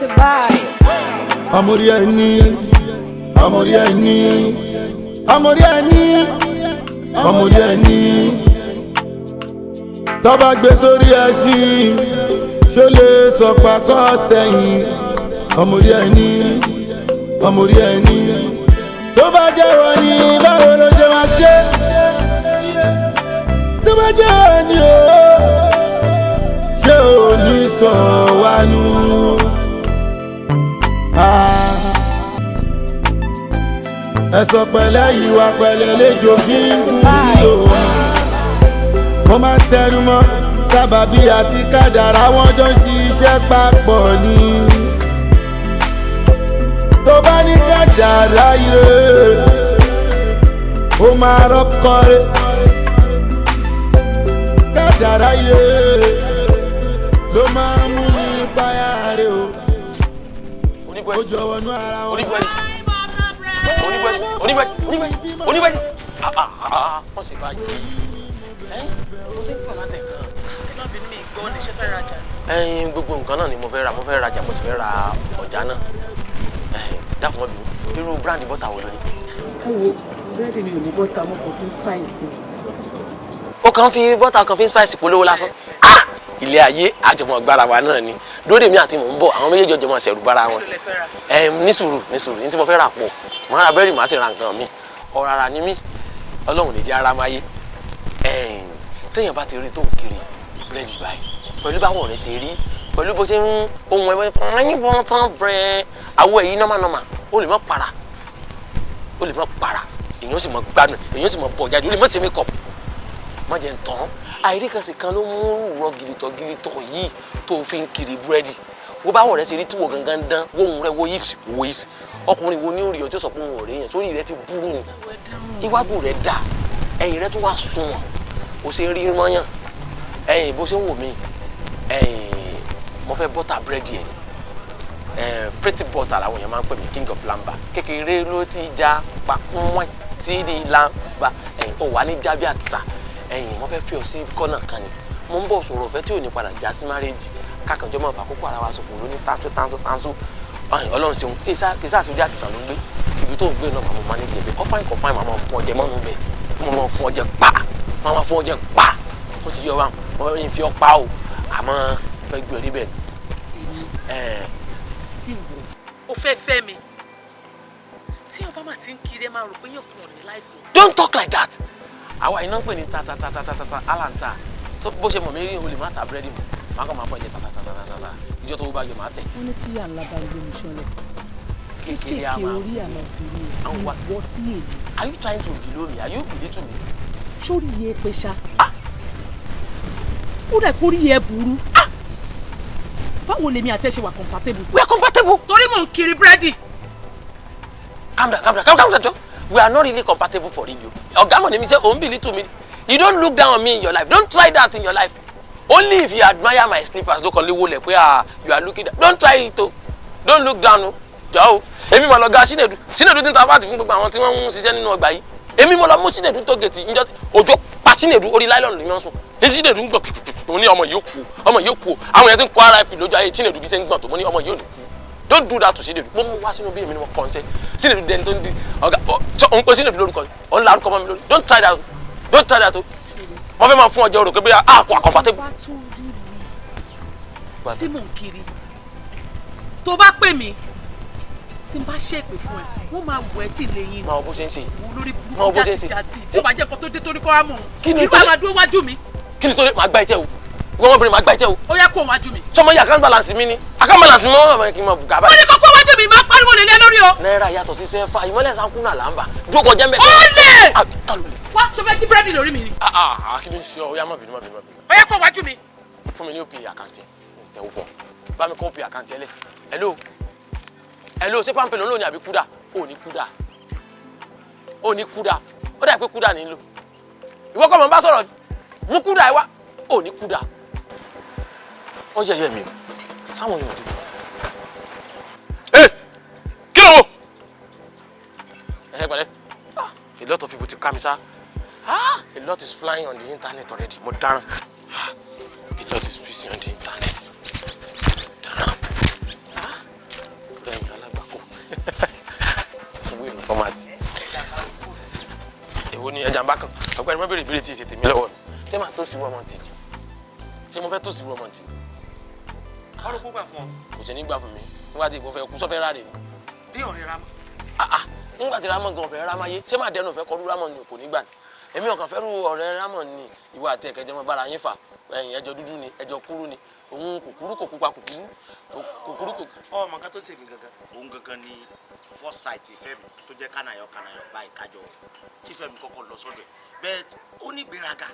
Pretty vibe. Amórí ẹni, amórí ẹni, amórí ẹni, amórí ẹni. Tọ́ba gbé sórí ẹṣin, ṣó lè sọ pakọ́ sẹ́yìn? Amórí ẹni, amórí ẹni. Tó bá jẹ́ wọ́n ní, báwo ló ṣe máa ṣe? Tó bá jẹ́ wọ́n ní o, ṣé ò ní sọ wá nù? Ah, ẹ̀sọ̀ pẹ̀lẹ́, ìwà pẹ̀lẹ́ lẹ́jọ́ fi ń kú lò. Mo máa ń tẹnu mọ́, sábàbí àti kádàrá wọn jọ ń ṣiṣẹ́ papọ̀ ni. Tó bá ní kádàrá ire, ó máa rọ́kọ̀rẹ́. Kádàrá ire ló máa ń mú ní páyà rẹ̀ o. Ó jọ wọnú ara wọn. Oníbúrẹ́dì, oníbúrẹ́dì, oníbúrẹ́dì, oníbúrẹ́dì, oníbúrẹ́dì! Wọ́n sì báyìí ẹ́n, mo ti ń pọ̀ látẹ̀kan. Ẹ má bínú, mi gbọ́ ní ṣe fẹ́ rajà ni? Ẹyin, gbogbo nǹkan náà ni mo fẹ́ ra. Mo fẹ́ rajà, mo sì fẹ́ ra ọjà náà. Ẹyin, dákun, má bínú, irú brand butter wo ló ní? Ẹ wo, búrẹ́dì mi ò ní butter, mo kàn fi spice ni. Ó kàn fi butter, kan fi spice polówó lásán. Ah! Ilé ayé àjọmọ̀ gbára wa náà ni. Dóde mi àti mò ń bọ̀, àwọn méjèèjì ọjọ́ máa ṣẹ̀rù bára wọn. Mélòó lẹ fẹ́ rà? Ẹ ní sùúrù, ní sùúrù, ní tí mo fẹ́ rà pọ̀. Màá ra búrẹ́dì, màá sì ra nǹkan mi. Ọ̀rọ̀ ara ni mí, Ọlọ́run lè jẹ́ ara máyé. Ẹ̀ẹ́n, téèyàn bá ti rí tó ń kiri búrẹ́dì báyìí, pẹ̀lú báwọn ọ̀rẹ́ ṣe rí, pẹ̀lú bó ṣe ń ohun ẹ̀wọ̀n ẹ̀yìn bọ́n tán brẹ́ àwọ̀ èyí normal normal, ó lè má para, ó lè má para, èèyàn sì mọ gbádùn, èèyàn sì mọ bọ̀ jáde, ó lè má ṣe make up. Má jẹ́ ń tán, àìríkànsì kan ló mú rọ gìrìtọ̀ gìrìtọ̀ yìí tó fi ń kiri búrẹ́dì. Wo báwọn rẹ ṣe rí, túwọ̀ gangan dán, wo ohun rẹ, wo hips, wo hips. Ọkùnrin wo ní orí ọ tí ó sọ pé òun ò rí yẹn? Sórí rẹ ti burú ni. Iwájú rẹ dà, ẹ̀yìn rẹ tún wá sunwọ̀n, ó ṣe rí mọ́yàn. Ẹ̀yìn bó ṣe ń wò mí, ẹ̀yìn, mo fẹ́ butter búrẹ́dì ẹ̀ ni. Pretty butter làwọn èèyàn máa ń pè mí, king of lamba. Kékeré ló ti já pa wọ́n tí di lamba. Ẹ̀yìn ò wá ní jábí àkìsà. Ẹ̀yìn, mo fẹ́ fi ọ sí kọ́nà kan ni. Mo ń bọ̀ sọ̀rọ̀ ọ̀fẹ́ tí ò ní padà já sí marriage, kákanjọ́ máa fà kókó ara wa ṣòfò lóní tánṣó tánṣó tánṣó. Ẹ̀yìn, Ọlọ́run ṣeun, kí sáà sójú àkìtàn ló ń gbé. Ibi tó ń gbé náà, màá mọ manage ẹ̀bẹ̀ kọ́ fáìn kọ́ fáìn, màá mọ fún ọjẹ mọ́nu bẹ̀, mo mọ fún ọjẹ pa, màá mọ fún ọjẹ pa. Ó ti yọ wa, mo fẹ́ fi ọ pa o, àmọ́ mo fẹ́ gbé ọ níbẹ̀. Ẹ̀ Sí wo o fẹ́ fẹ́ mi? Tí ọba máa ti ń kiri, ẹ máa rò pé yàn kàn ní láìfò. Don't talk like that. Àwa iná ń pè ní ta ta ta ta ta ta ta alanta. Tó bó ṣe mọ̀ mí rí, o lè má ta búrẹ́dì mọ́, má kàn máa fọ́ ẹ̀jẹ̀ ta ta ta ta ta ta. Ìjọ tó bá yọ, máa tẹ̀. Wọ́n ní tí yà ńlá bá ń gbé mi ṣọlẹ̀, kékeré a kékeré máa orí àmọ́ obìnrin Àwọn wa- ìwọ sí èmi. Are you trying to below me? Are you belittle me? Sórí iye pé ṣá, ó rẹ̀ kórí yẹ burú. Báwo lèmi àti ẹ ṣe wà compatible? We are compatible. Torí mò ń kiri búrẹ́dì. Calm down, calm down, calm down, down. We are not really compatible for real o. Ọ̀gá mọ̀ ní mi sẹ́ òun belittle me. You don't look down on me in your life. Don't try that in your life. Only if you admire my slippers ló kàn lè wọlé pé, ah, you are looking down. Don't try it o. Don't look down o. Jọ o, èmi mọ̀ lọ ga Sinedu. Sinedu ti ń ta báàtì fún gbogbo àwọn tí wọ́n ń ṣiṣẹ́ nínú ọgbà yìí. Èmi mọ̀ lọ mú Sinedu tó gèètì njọ́ òjò pa Sinedu, orí nylon ló ń sùn ní. Sinedu ń gbọ̀n kùtùkùtù. Mo ní ọmọ yìí ó kú, ọmọ yìí ó kú. Àwọn yẹn ti ń kọ́ RIP lójú ayé Sinedu bí ṣe ń gbọ̀n tó. Mo ní ọmọ yìí ò ní kú. Don't do that to Sinedu. Mo mú wá sínú bí, èmi ni mo kàn ṣe Sinedu dẹni tó ń di ọ̀gá. Ọ òun pé Sinedu lórúkọ ni òun larúkọ mọ́ mi lórí. Don't try that, don't try that o. Wọ́n fẹ́ máa fún ọjọ́ rò pé bóyá a kò compatible. Bá tún rí mi tí mò ń kiri, tó bá pè mí, tí n bá ṣèpè fún ẹ, wọ́n máa wọ̀ ẹ́ tí lẹ́yìn. Máa wo bó ṣe ń ṣe. Wo lórí Máa wo burúkú bó ṣe ń ṣe. Jàtijàti tí ó bá jẹ́ nǹkan tó dé torí kọ́ wá mọ̀. Kí ni Irú àwọn àdúró wájú mi. Kí ni tó dé? Máa gbá etí ẹ o. Ìwọ ọmọbìnrin, máa gbá etí ẹ o. Ó yẹ kó wájú mi. Sọmọ yìí, account balance mi ni, account balance mi, wọ́n máa kí n máa bùkà Ó báyìí. ní kó kó wájú mi, máa pariwo lè lé lórí o. Náírà yàtọ̀ sí sẹ́fà, ìmọ̀lẹ̀ sankúnà là ń bà dúró kọjá mbẹ́. Ó lè. Ah, ta ló lè? Wá, ṣo fẹ́ kí búrẹ́dì lórí mi ni? Ah ah, kí ló ń ṣe ọ? Ó yá, má bínú, má bínú, má bínú. Ó yẹ kó wájú mi. Fún mi ní OPay account ẹ, tẹ ó pọ̀, bá mi kó OPay account ẹ lẹ̀. Hello, hello, ṣé PalmPay ló ń lò ní àbí Kuda? Ó ní Kuda, ó ní Kuda, ó dà pé Kuda ní ń lò. Ìwọ kọ́ mọ̀ bá sọ̀rọ̀, mú Kuda ẹ wá. Ó ní Kuda. Ó yẹ mi o, sáwọn yóò dé. Ẹ kí ló wò? Ẹ pẹ̀lẹ́. Ah, a lot of people ti ká mi sá. Ah, a lot is flying on the internet already. Mo dáràn. Ah, a lot is busy on the internet. Dáràn. Ah. Ọ̀gbẹ́ni, má béèrè ìbéèrè tí ì ṣe tèmi lọ́wọ́ mi. Ṣé màá tó sí wọ́n mọ̀ tì? Ṣé mo fẹ́ tó sí wọ́n mọ̀ tì? Ọ̀rọ̀ kó gbà fún ọ. Kò ṣe ní gbà fún mi. Nígbà tí ìbọn fẹ́ kú sọ́fẹ́ ráre ni. Dé ọ̀rẹ́ Ramọ́. Nígbà tí Ramọ́ gan ọ̀fẹ́ Rámáyé, ṣé màá dẹnu ọ̀fẹ́ kọlu Ramọ́ ni kò ní gbà ni. Èmi ọ̀kan fẹ́ rú ọ̀rẹ́ Ramọ́ ni ìwọ àti ẹ̀kẹ́jọ́ mọ́ bára yín fà. Ẹ̀yìn ẹjọ́ dúdú ni, ẹjọ́ kúrú ni. Òun kòkúrú kò pupa kòkúrú kòkúrú kò. Ọmọ kan tó ṣèmi gangan, òun gangan ni foresight ìfẹ́ mi tó jẹ́ kánayọ̀ kánayọ̀ báyìí kájọ tí ìfẹ́ mi kọ́kọ́ lọ sọ́dọ̀ ẹ̀ bẹ́ẹ̀. Ó ní gbéraga,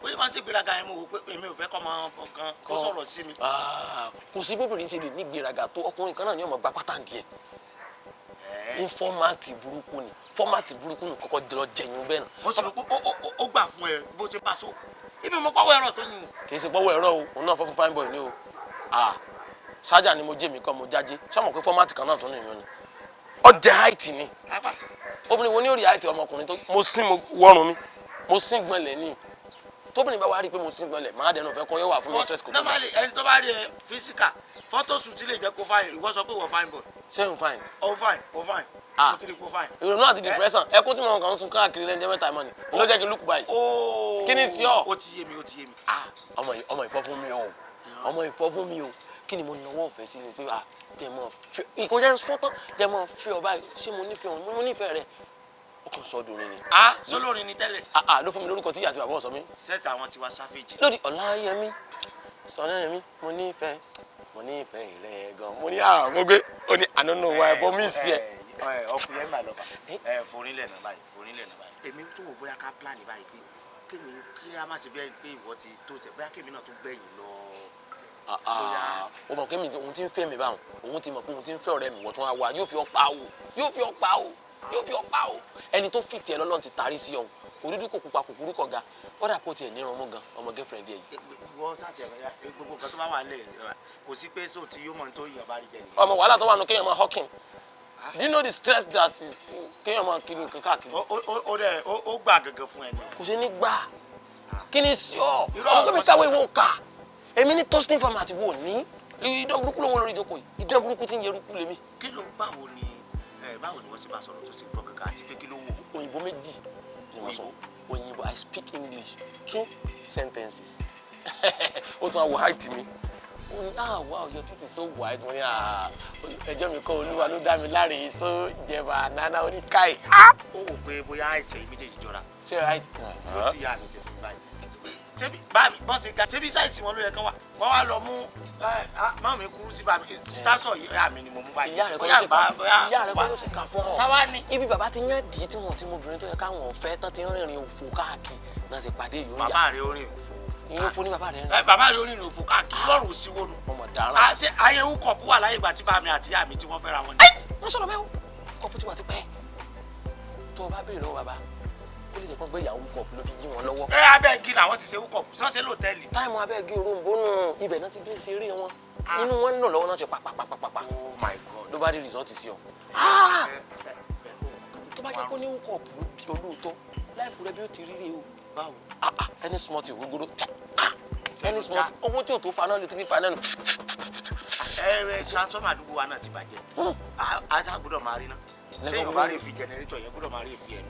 ó yẹ máa ń ṣe gbéraga yẹn. Mo wò pé èmi ò fẹ́ kọ́ ọmọ kan kó sọ̀rọ̀ sí mi. Kò sí bóbìnrin ṣe lè ní gbéraga tó, ọkùnrin kan náà ni ọmọ gba pátá díẹ̀ ní format burúkú ni, format burúkú ni kọ́kọ́ lọ jẹyìn bẹ́ẹ̀ náà. Mo sì rò pé ó gbà fún ẹ bó ṣe bá so ibi mo pọ́wọ́ ẹ̀rọ tó yìn. Kì í ṣe pọ́wọ́ ẹ̀rọ o, òun náà fọ́ fún fine boy ni o. Ṣájà ni mo jẹ́ mi kọ́ mo jáde sọ́mọ̀ pé format kan náà tó nìyẹn ni ọjà height ni. Obìnrin wo ni ó rí height ọmọkùnrin tó mo sín, mo wọ́run mi, mo sín gbọ̀nlẹ̀ ni? Tóbìnrin bá wá rí i pé mo sín gbọ̀nlẹ̀, máa dẹnu fẹ́ kọ́ yóò wà fún mi stress kò tó. Normally, ẹni tó bá rí ẹ physical photo shoot lè jẹ́ kó fine. Ìwọ sọ pé ìwọ fine boy. Ṣé n fine? O fine, o fine. O ti rí kó fine. Ìrònú àti depression, ẹkún tí mo kàn ń sun káàkiri lẹ́nu jẹ́ mẹ́ta mọ́ ni ló jẹ́ kí n look báyìí. Kí ni sí ọ? Ó ti yé mi, ó ti yé mi. Ọmọ yìí, ọmọ ìfọ́ fún mi o, ọmọ ìfọ́ fún mi o. Kí ni mo nawọ́ ọ̀fẹ́ sí ni pé jẹ́ mọ́ fẹ́ ìkọjá ń sọ́tàn, jẹ́ mọ́ fẹ́ ọ báyìí. Ṣé mo nífẹ̀ẹ́ òun? Mo nífẹ̀ẹ́ rẹ. Ó kàn sọ dùnrin ni. Sọlórin ni tẹ́lẹ̀. Ló fún mi lórúkọ tí ìyá àti bàbá ọ̀ sọ mí. Sẹ́ẹ̀tì àwọn Tiwa Savage. Lódì Ọláyẹmí, Sọláyẹmí, mo nífẹ̀ẹ́, mo nífẹ̀ẹ́ rẹ gan. Mo ní àrùn mo gbé ó ní ànánú wa ẹ̀bọ mí sí ẹ. Ọkùnrin yẹn bá lọ fà ẹ forílẹ̀ náà báyìí, forílẹ̀ náà báyìí. Èmi tó wò bóyá ká plan báyìí pé kémi kí a má ṣe bí pé ìwọ ti tó ṣe, bóyá kémi náà tó gbẹ̀yìn lọ. O mọ̀ kémi òun ti ń fẹ́ mi báwọn, òun ti mọ̀ pé òun ti ń fẹ́ ọ̀rẹ́ mi, wọ́n tún wá wá, yóò fi ọ́ pa o, yóò fi ọ́ pa o, yóò fi ọ́ pa o. Ẹni tó fìtì ẹ lọ́lọ́run ti tarí sí ọ, kò dúdú, kò pupa, kò kúrú, kò ga, kódà kó tiẹ̀ nírun mú gan, ọmọ girlfriend ẹ yìí. Wọ́n ṣàtìyàn gbogbo nǹkan tó bá wà lẹ̀, kò sí pé sóò tí yóò mọ̀ tó yàn bá rí jẹ nìyẹn. Ọmọ wàhálà tó wà nù kéèyàn máa hawking. Do you know the stress that is kéèyàn máa kiri nǹkan káàkiri? Ó dẹ̀ ó gbà gẹ́gẹ́ fún ẹni. Kò ṣe ní gbà. Kí ni sí ọ? Ọmọ tó mi káwé wo kà. Èmi ní toasting format wo ní. Idán burúkú ló ń wọ lórí ìjókòó yìí. Idán burúkú tí ń yẹrúkú lèmi. Kí ló báwo ni wọ́n ṣe bá sọ̀rọ̀ tó ṣe gbọ́ kankan, àti pé kí ló wò? Òyìnbó méjì ni wọ́n sọ. Òyìnbó, I speak English two sentences. Ó tún wá wo height mi. Ó ní, "Ah, wow, your teeth is so white." Mo ní, "Ah, ẹjọ́ mi kọ́, Olúwa ló dá mi láre so jẹba nana oníkàì." Ó wò pé bóyá àìsàn yìí méjèèjì jọra. Ṣé height? Ló ti yá mi ṣe fún báyìí. Ṣebí bá mi bọ́n ṣe ga, ṣebí size wọn ló yẹ kán wà. Wọ́n wá lọ mú máa mi kúrú sí bá mi sításọ̀ ìyá mi ni mo mú báyìí. Ìyá rẹ̀ kọ́ ló ṣe kà fún ọ. Táwa ni. Ibi bàbá ti yán dì í tí wọ́n ti mú obìnrin tó yẹ káwọn fẹ́ tán ti rìnrìn òfò káàkiri náà ṣe pàdé yìí ó yà. Bàbá rẹ̀ ó rìn òfò. Ìyẹn òfò ní bàbá rẹ̀ rìn. Bàbá rẹ̀ ó rìn òfò káàkiri lọ́rùn sí wónú. Ọmọ dáràn. Ṣé ayé húkọ̀pù wà láyé ìgbà tí bàbá mi àti ìyá mi tí wọ́n fẹ́ra wọn ni? Wọ́n sọ̀rọ̀ bẹ́ẹ̀ o, kọ̀pù ti wà tipẹ́. Tó o bá béèrè lọ́wọ́ bàbá, ó lè jẹ́ pé gbé ìyàwó húkọ̀pù ló fi yí wọn lọ́wọ́. Ẹ abẹ́ igi làwọn ti ṣe húkọ̀pù, sọ́ọ̀ṣẹ́ lòtẹ́ẹ̀lì. Time abẹ́ igi òrombó nù, ibẹ̀ náà ti bí ṣeré wọn. Inú wọn ń nà lọ́wọ́ náà ṣe pàpàpàpàpà. Oh my God. Ló bá rí result sí ọ. Tó bá jẹ́ kó ní húkọ̀pù ló bí olóòótọ́, láìpẹ́ rẹ bí ó ti rí rè o. Báwo? Any small thing gbogbo any small thing, owó tí o tó faná lè tún ní faná nù. Ẹ transformer àdúgbò wa náà ti bàjẹ́, a ta gbọ́dọ̀ máa rí ná. Téèyàn bá rí fi generator yẹn, gbọ́dọ̀ máa rí fi ẹnu.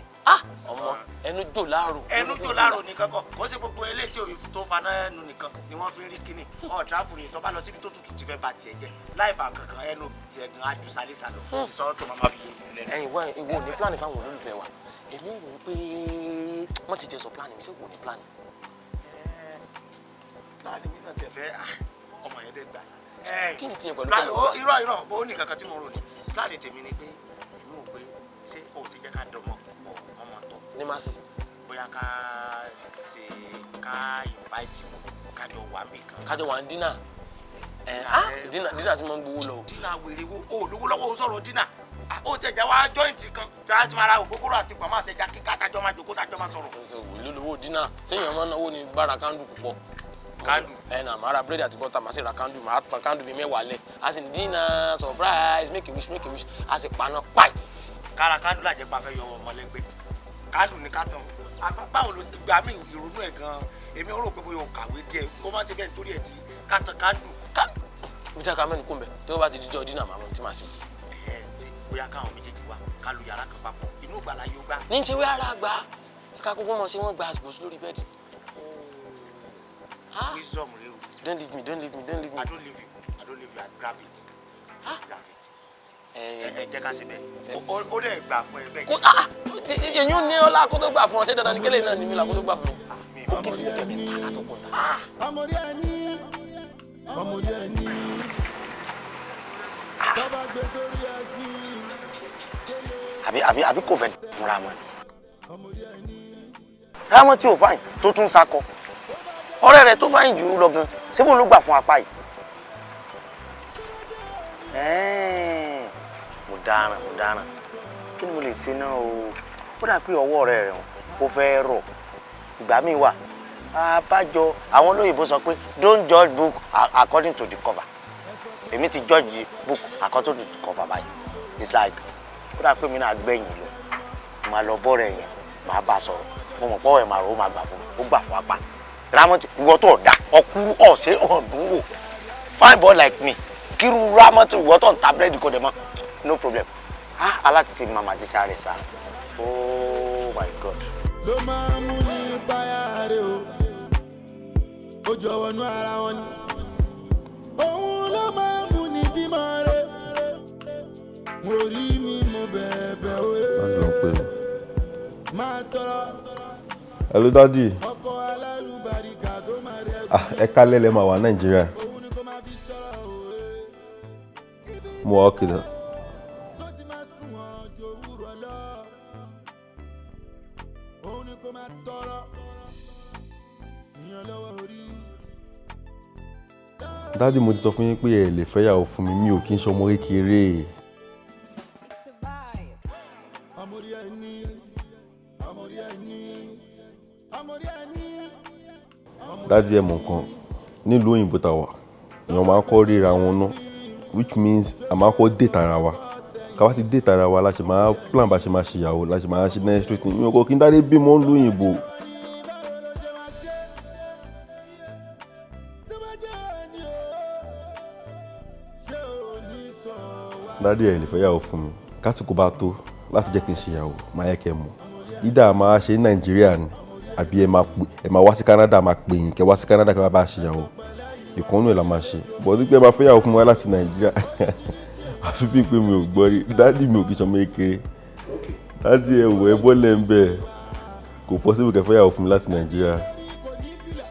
Ọmọ ẹnu jò láàrò. Ẹnu jò láàrò nìkan kọ́, kó ṣe gbogbo eléyìí tí òye tó faná ẹnu nìkan ni wọ́n fi ń rí kíní. Ọ̀ tráfù ni tó bá lọ síbi tó tutù ti fẹ́ ba tiẹ̀ jẹ́ láì fa kankan, ẹnu tiẹ̀ gan ajú sálẹ̀ sálọ ìsọ̀rọ̀ tó máa fi yé mi lẹ́nu. Ẹ̀yin wá, ìwọ ò ní plan fáwọn olólùfẹ́ wa? Èmi wò ó pé wọ́n ti jẹ sọ plan mi, ṣé wò ní plan? Plan mi náà tẹ̀ fẹ́ ọmọ yẹn dẹ́ gbà sá. Kí n tiẹ̀ pẹ̀lú. Irọ́ irọ́, bó ní kankan tí mo rò ní plan tèmi ni pé èmi wò pé ṣé o ṣe jẹ́ ká dọmọ pọ̀ mọ́mọ́ tọ̀. Ní má sí. Bóyá ká ṣe ká invite wọn, kájọ wà níbì kan. Kájọ wà ní dinner. Dinner, dinner tí mo ń gbowó lọ. Dinner wèrè wo? O lówó lọ́wọ́, o sọ̀rọ̀ dinner. Ó tẹ̀jà wá joint kan tí a ti máa ra ògógóró àti pàmò àtẹ̀já kíkà, tájọ́ máa jòkó, tájọ́ máa sọ̀rọ̀. Ìlú lówó dinner, sẹ́yìn ọmọ náwó ni bára candle púpọ̀. Candle. Ẹ nà, máa ra búrẹ́dì àti bọ́tà, máa sì ra candle, máa tan candle bíi 10 lẹ̀, a sì ní dinner surprise, make a wish, make a wish, a sì paná páì. Kára candle àjẹpá fẹ́ yọ ọmọlẹ́gbẹ́, candle ní ká tán. Báwo ló gbà mí ìrònú ẹ̀ gan-an? Èmi rò pé bóyá o kàwé díẹ̀, ó máa ń ṣe bẹ́ẹ̀ nítorí ẹ̀ ti ká tan candle. Bí tí a ká mẹ́nu kún bẹ̀, tí ó bá ti dijọ́ dinner, màá mọ̀ tí màá ṣe sí. Ẹ ti bóyá káwọn méjèèjì wá, ká lu yàrá kan papọ̀, inú ìgbàlá yóò gbà. Ní ti wí ara gbà, Ká kókó mọ̀ ṣé wọ́n gba àsìkò sí lórí bẹ́ẹ̀dì. Wisdom rẹ o. Don't leave me, don't leave me, don't leave me. I don't leave you, I don't leave you. I grab it, I grab it. Ẹ jẹ́ ká ṣe bẹ́ẹ̀. Ó dẹ̀ gbà fún ẹ bẹ́ẹ̀. Kó ah, èyí ò ní ọlá kó tó gbà fún ọ. Ṣé dandan ni kélé náà ní mi là kó tó gbà fún mi? Ó kì í sì ní kẹ́mi ká tó pọ̀ ta. Ọmọdé ẹni, ọmọdé ẹni, tọ́ba gbé sórí ẹṣin. Àbí kò fẹ́ fúnra mọ́ ni. Rámọ́ tí ò fáyìn tó tún sakọ. Ọ̀rẹ́ rẹ̀ tó fáyìn jù ú lọ gan, ṣé bóun ló gbà fún apá yìí? Ẹ́ẹ̀, mo dáràn, mo dáràn. Kí ni mo lè ṣe náà o? Ó dà pé ọwọ́ ọ̀rẹ́ rẹ̀ ó fẹ́ rọ̀. Ìgbà míì wà, abájọ àwọn olóyìnbó sọ pé don't judge book according to the cover. Èmi ti judge book according to the cover báyìí. It's like ó dà pé mi náà gbẹ̀yìn lọ, màá lọ bọ́ọ̀rẹ̀ yẹn, màá bá a sọ̀rọ̀. Mo mọ̀ pọ́wọ́ ẹ̀ máa rò ó, máa gbà fún mi, ó gbà fún apá. Rámọ́tì, ìwọ tó ọ̀dà ọkúrú ọ̀sẹ̀ ọ̀dùn wò, fine boy like me, kírú Rámọ́tì, ìwọ tó ń ta búrẹ́dì kò dẹ̀ mọ́, no problem. Ah, aláti ṣe màmá ti sáré sá. Oh my God. Ló máa ń mú ní páyà rẹ o, ó jọ wọnú ara wọn ni, òun ló máa ń mú ní bímọ rẹ. Mo rí mi, mo bẹ̀bẹ̀ o, máa tọrọ. Hello, daddy. Ọkọ alálùbáríkà tó máa rẹ. Ah, ẹ kálẹ̀ lẹ́ máa wà Nàìjíríà. Òun ni kó máa fi tọrọ òwe. Mo wà okay sir. Tó ti máa sùn wọn ju òwúrọ̀ lọ, òun ni kó máa tọrọ ìyàn lọ́wọ́ orí. Daddy, mo ti sọ fún yín pé ẹ lè fẹ́yàwó fún mi, mi ò kí ń ṣọmọ kékeré. Ọmọdé ẹni, ọmọdé ẹni, ọmọdé ẹni. Daddy, ẹ mọ̀ nǹkan, nílùú òyìnbó tá wà, èèyàn máa ń kọ́ ríra wọn ná, which means a máa kọ́ date ara wa. Ká wá ti date ara wa la ṣe máa plan bá ṣe máa ṣèyàwó, la ṣe máa ṣe next thing. Mi ò kọ́ kí n dárí bímọ nílùú òyìnbó. Báwo ló ṣe máa ṣe tó bá jẹ́ ẹni o, ṣé ò ní sọ wá? Daddy, ẹ lè fẹ́yàwó fún mi. Kásìkò bá tó láti jẹ́ kí n ṣèyàwó, máa yẹ kẹ́ mọ̀. Ìdá máa ṣe ní Nàìjíríà ni, àbí ẹ máa pè, ẹ máa wá sí Canada, máa pè yín kẹ́ wá sí Canada kẹ́ wá bá a ṣèyàwó. Ìkànnù ẹ̀ la máa ṣe. But wípé ẹ máa fẹ́yàwó fún mi wá láti Nàìjíríà, àfi bíi pé mi ò gbọ́ rí. Daddy, mi ò kí ń ṣọmọ kékeré. Daddy, ẹ wò, ẹ bọ́lẹ̀ ń bẹ̀. Kò possible kẹ́ fẹ́yàwó fún mi láti Nàìjíríà. Kò ní fìlà,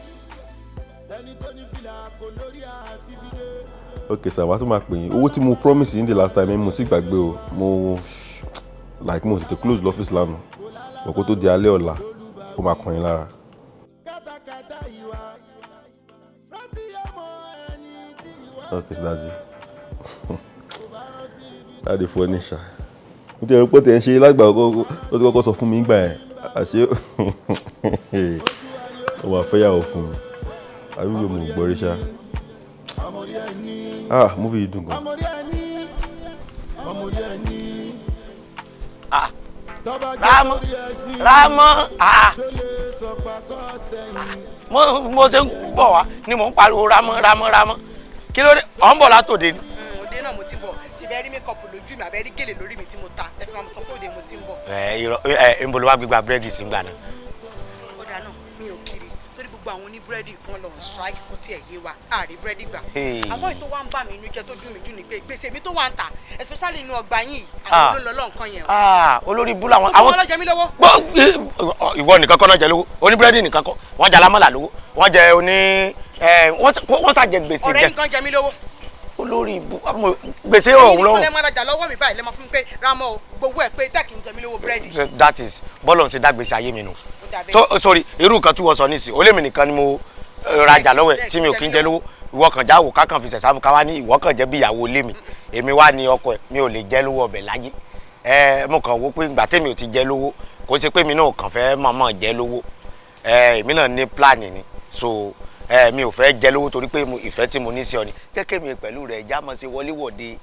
ẹni tó ní fìlà kò lórí àti fi dé. Okay sir, màá tún máa pè yín. Owó tí mo promise yín the last time, mo ti gbàgbé o. Mo like mo tètè close l'office lánàá. But kó tó di alẹ́ ọ̀la, ó máa kàn yín lára. Kátàkátà ìwà rántí ọmọ ẹni tí ìwà. Okay daddy. Daddy fún ọ ní ṣá. Mo ti rò pé tẹ̀ ń ṣe lágbà ó ti kọ́kọ́ sọ fún mi nígbà yẹn. Àṣé ó máa fẹ́yàwó fún mi. Àbí mi ò mọ̀ gbọ́ rí ṣá. Ọmọdé ẹni. Ah, movie yìí dùn gan. Ọmọdé ẹni, ọmọdé ẹni. Ah, Tọ́ba gbé Rámọ́, sórí ẹṣin, Rámọ́, ah, tó lè sọ pàkọ́ sẹ́yìn. Mo ṣe ń bọ̀ wá ni mò ń pariwo Rámọ́, Rámọ́, Rámọ́. Kí ló dé? Ọ̀ ń bọ̀ látòde ni. Òde náà mo ti ń bọ̀. Ṣe bẹ́ẹ̀ rí mékọ̀pù lójú mi, àbẹ́ rí gèlè lórí mi tí mo ta ẹ fi máa sọ pé òde mo ti ń bọ̀. Ẹ irọ́ ẹ, ń bolo wá gbégbá búrẹ́dì sí gbà náà? Ọ̀dà náà mi ò kiri torí gbogbo àwọn oníbúrẹ́dì kan lọ on strike, kò tiẹ̀ yé wa, àárí búrẹ́dì gbà. Hey. Àmọ́ èyí tó wá ń bà mí inú jẹ́, tó dùn mí jù ni pé gbèsè mi tó wà ń tà, especially inú ọgbà yín yìí, Ah. àwọn ló ń lọ lọ́nkàn yẹn o. Ah, olórí ibú làwọn. Gbogbo wọn ló jẹ mí lówó. Gbọ́ ìwọ nìkan kọ́ náà jẹ lówó, oníbúrẹ́dì nìkan kọ́, wọ́n jẹ alámọ̀là lówó, wọ́n jẹ oní ẹ, wọ́n ṣàjẹ gbèsè Ọ̀rẹ́ jẹ. yín kan jẹ mí lówó. Olórí ibú, gbèsè ọ̀hún Ẹ̀yin nìkan lọ́rùn. lẹ máa rajà lọ́wọ́ mi báyìí, lẹ máa fún mi pé Ramọ́ o, gbowó ẹ̀ pé tẹ́ẹ̀kì ń jẹ mí lówó búrẹ́dì. So that is bọ́ọ̀lù ń ṣe dágbèsè ayé mi nù. Ó dà bẹ́ẹ̀. So sorry, irú nǹkan tí wọ́n sọ nísìn, ó lémi nìkan ni mo rajà lọ́wọ́ ẹ̀ tí mi ò kí ń jẹ lówó. Ìwọ kàn já wò kákan fi sẹ̀sáàmù ká wá ní ìwọ kàn jẹ́ bí ìyàwó ilé mi, èmi wá ní ọkọ ẹ̀, mi ò lè jẹ́ lówó ọbẹ̀ láyé. Ẹ mo kàn wò pé ìgbà tèmi ò ti jẹ lówó, kò ṣe pé mi náà kàn fẹ́ mọ̀ọ́mọ̀ jẹ lówó. Ẹ èmi náà ní plan ni, so ẹ mi ò fẹ́ jẹ lówó torí pé ìfẹ́ tí mo ní sí ọ ni. Kẹ́kẹ́ mi pẹ̀lú rẹ̀ já mọ̀ sí wọléwọ̀de,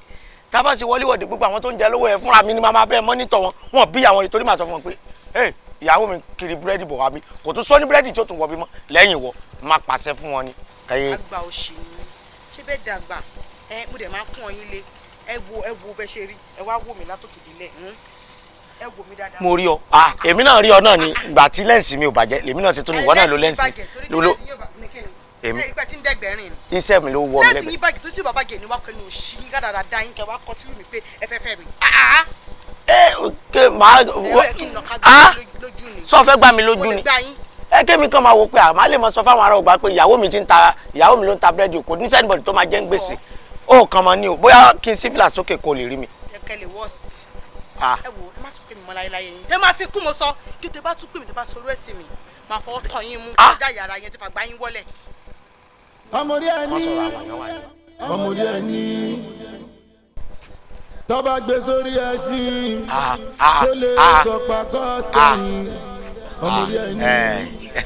tá a bá ṣe wọléwọ̀de, gbogbo àwọn tó ń jẹ lówó ẹ fúnra mi ni màá máa bẹ́ẹ̀ monitor wọn. Wọn bí àwọn torí màá sọ fún wọn pé ẹ ìyàwó mi kiri búrẹ́dì bọ̀ wá mi, kò tún sọ ní búrẹ́dì tó tún wọ̀ bí mọ́ lẹ́yìn wọ, máa pàṣẹ fún wọn ni. Kẹ́yẹ Àgbà òṣì ni ṣé bẹ́ẹ̀ dàgbà ẹ, mo dẹ̀ máa ń kún ọ yín lé. Ẹ wo, ẹ wo bẹ́ẹ̀ ṣe rí, ẹ wá wò mí látòkè délẹ̀. Ẹ wò mí dáadáa. Mo rí ọ. Ah, èmi náà rí ọ náà ni. Ìgbà tí lẹ́ǹsì mi ò bàjẹ́ lèmi náà ṣe tún ní ìwọ náà ló lẹ́ǹsì ló Èmi. Èmi. Ẹ rí pé tí ń dẹ́gbẹ̀rin ni. Iṣẹ́ mi ló wọ mi Lẹ́ǹsì lẹ́gbẹ̀ẹ́. yín bàjẹ́ tó tí bàbá gẹ̀ ni wá kẹ́nu òṣì yín kádàrá dá yín kẹ́ wá kọ sílùú mi pé ẹ fẹ́ fẹ́ mi. Ẹ ké máa Ẹ yẹ kí n nà ká Ah! gbá yín lójú ni. Sọ fẹ́ gbá mi Mo lójú lè ni. gbá yín. Ẹ kémi kan máa wo pé àmọ́ lè mọ sọ fáwọn ará ọgbà pé ìyàwó mi ti ń ta, ìyàwó mi ló ń ta búrẹ́dì, kò ní sẹ́nìbọ̀dì tó máa jẹ́ ń gbèsè. Ó kàn mọ́ ni o, bóyá kí n sí fìlà sókè kó lè rí mi. Ẹ kẹ́ lè worst. Ah. Ẹ wò, ẹ má tún pè mí mọ́ láyéláyé yín. Ẹ máa fi kú mo sọ kí tẹ bá tún pè mí, tẹ bá sọ orú ẹ̀ sí mi, máa fọwọ́ tọ́ yín mú Ah! kọjá yàrá yẹn ti fàgbá yín wọlé. Ọmọdé ẹni, ọmọdé ẹni tọ́ba gbé sórí ẹṣin Ah, ah, tó lè ah, sọ pakọ́ sẹ́yìn. Ọmọdé ẹni,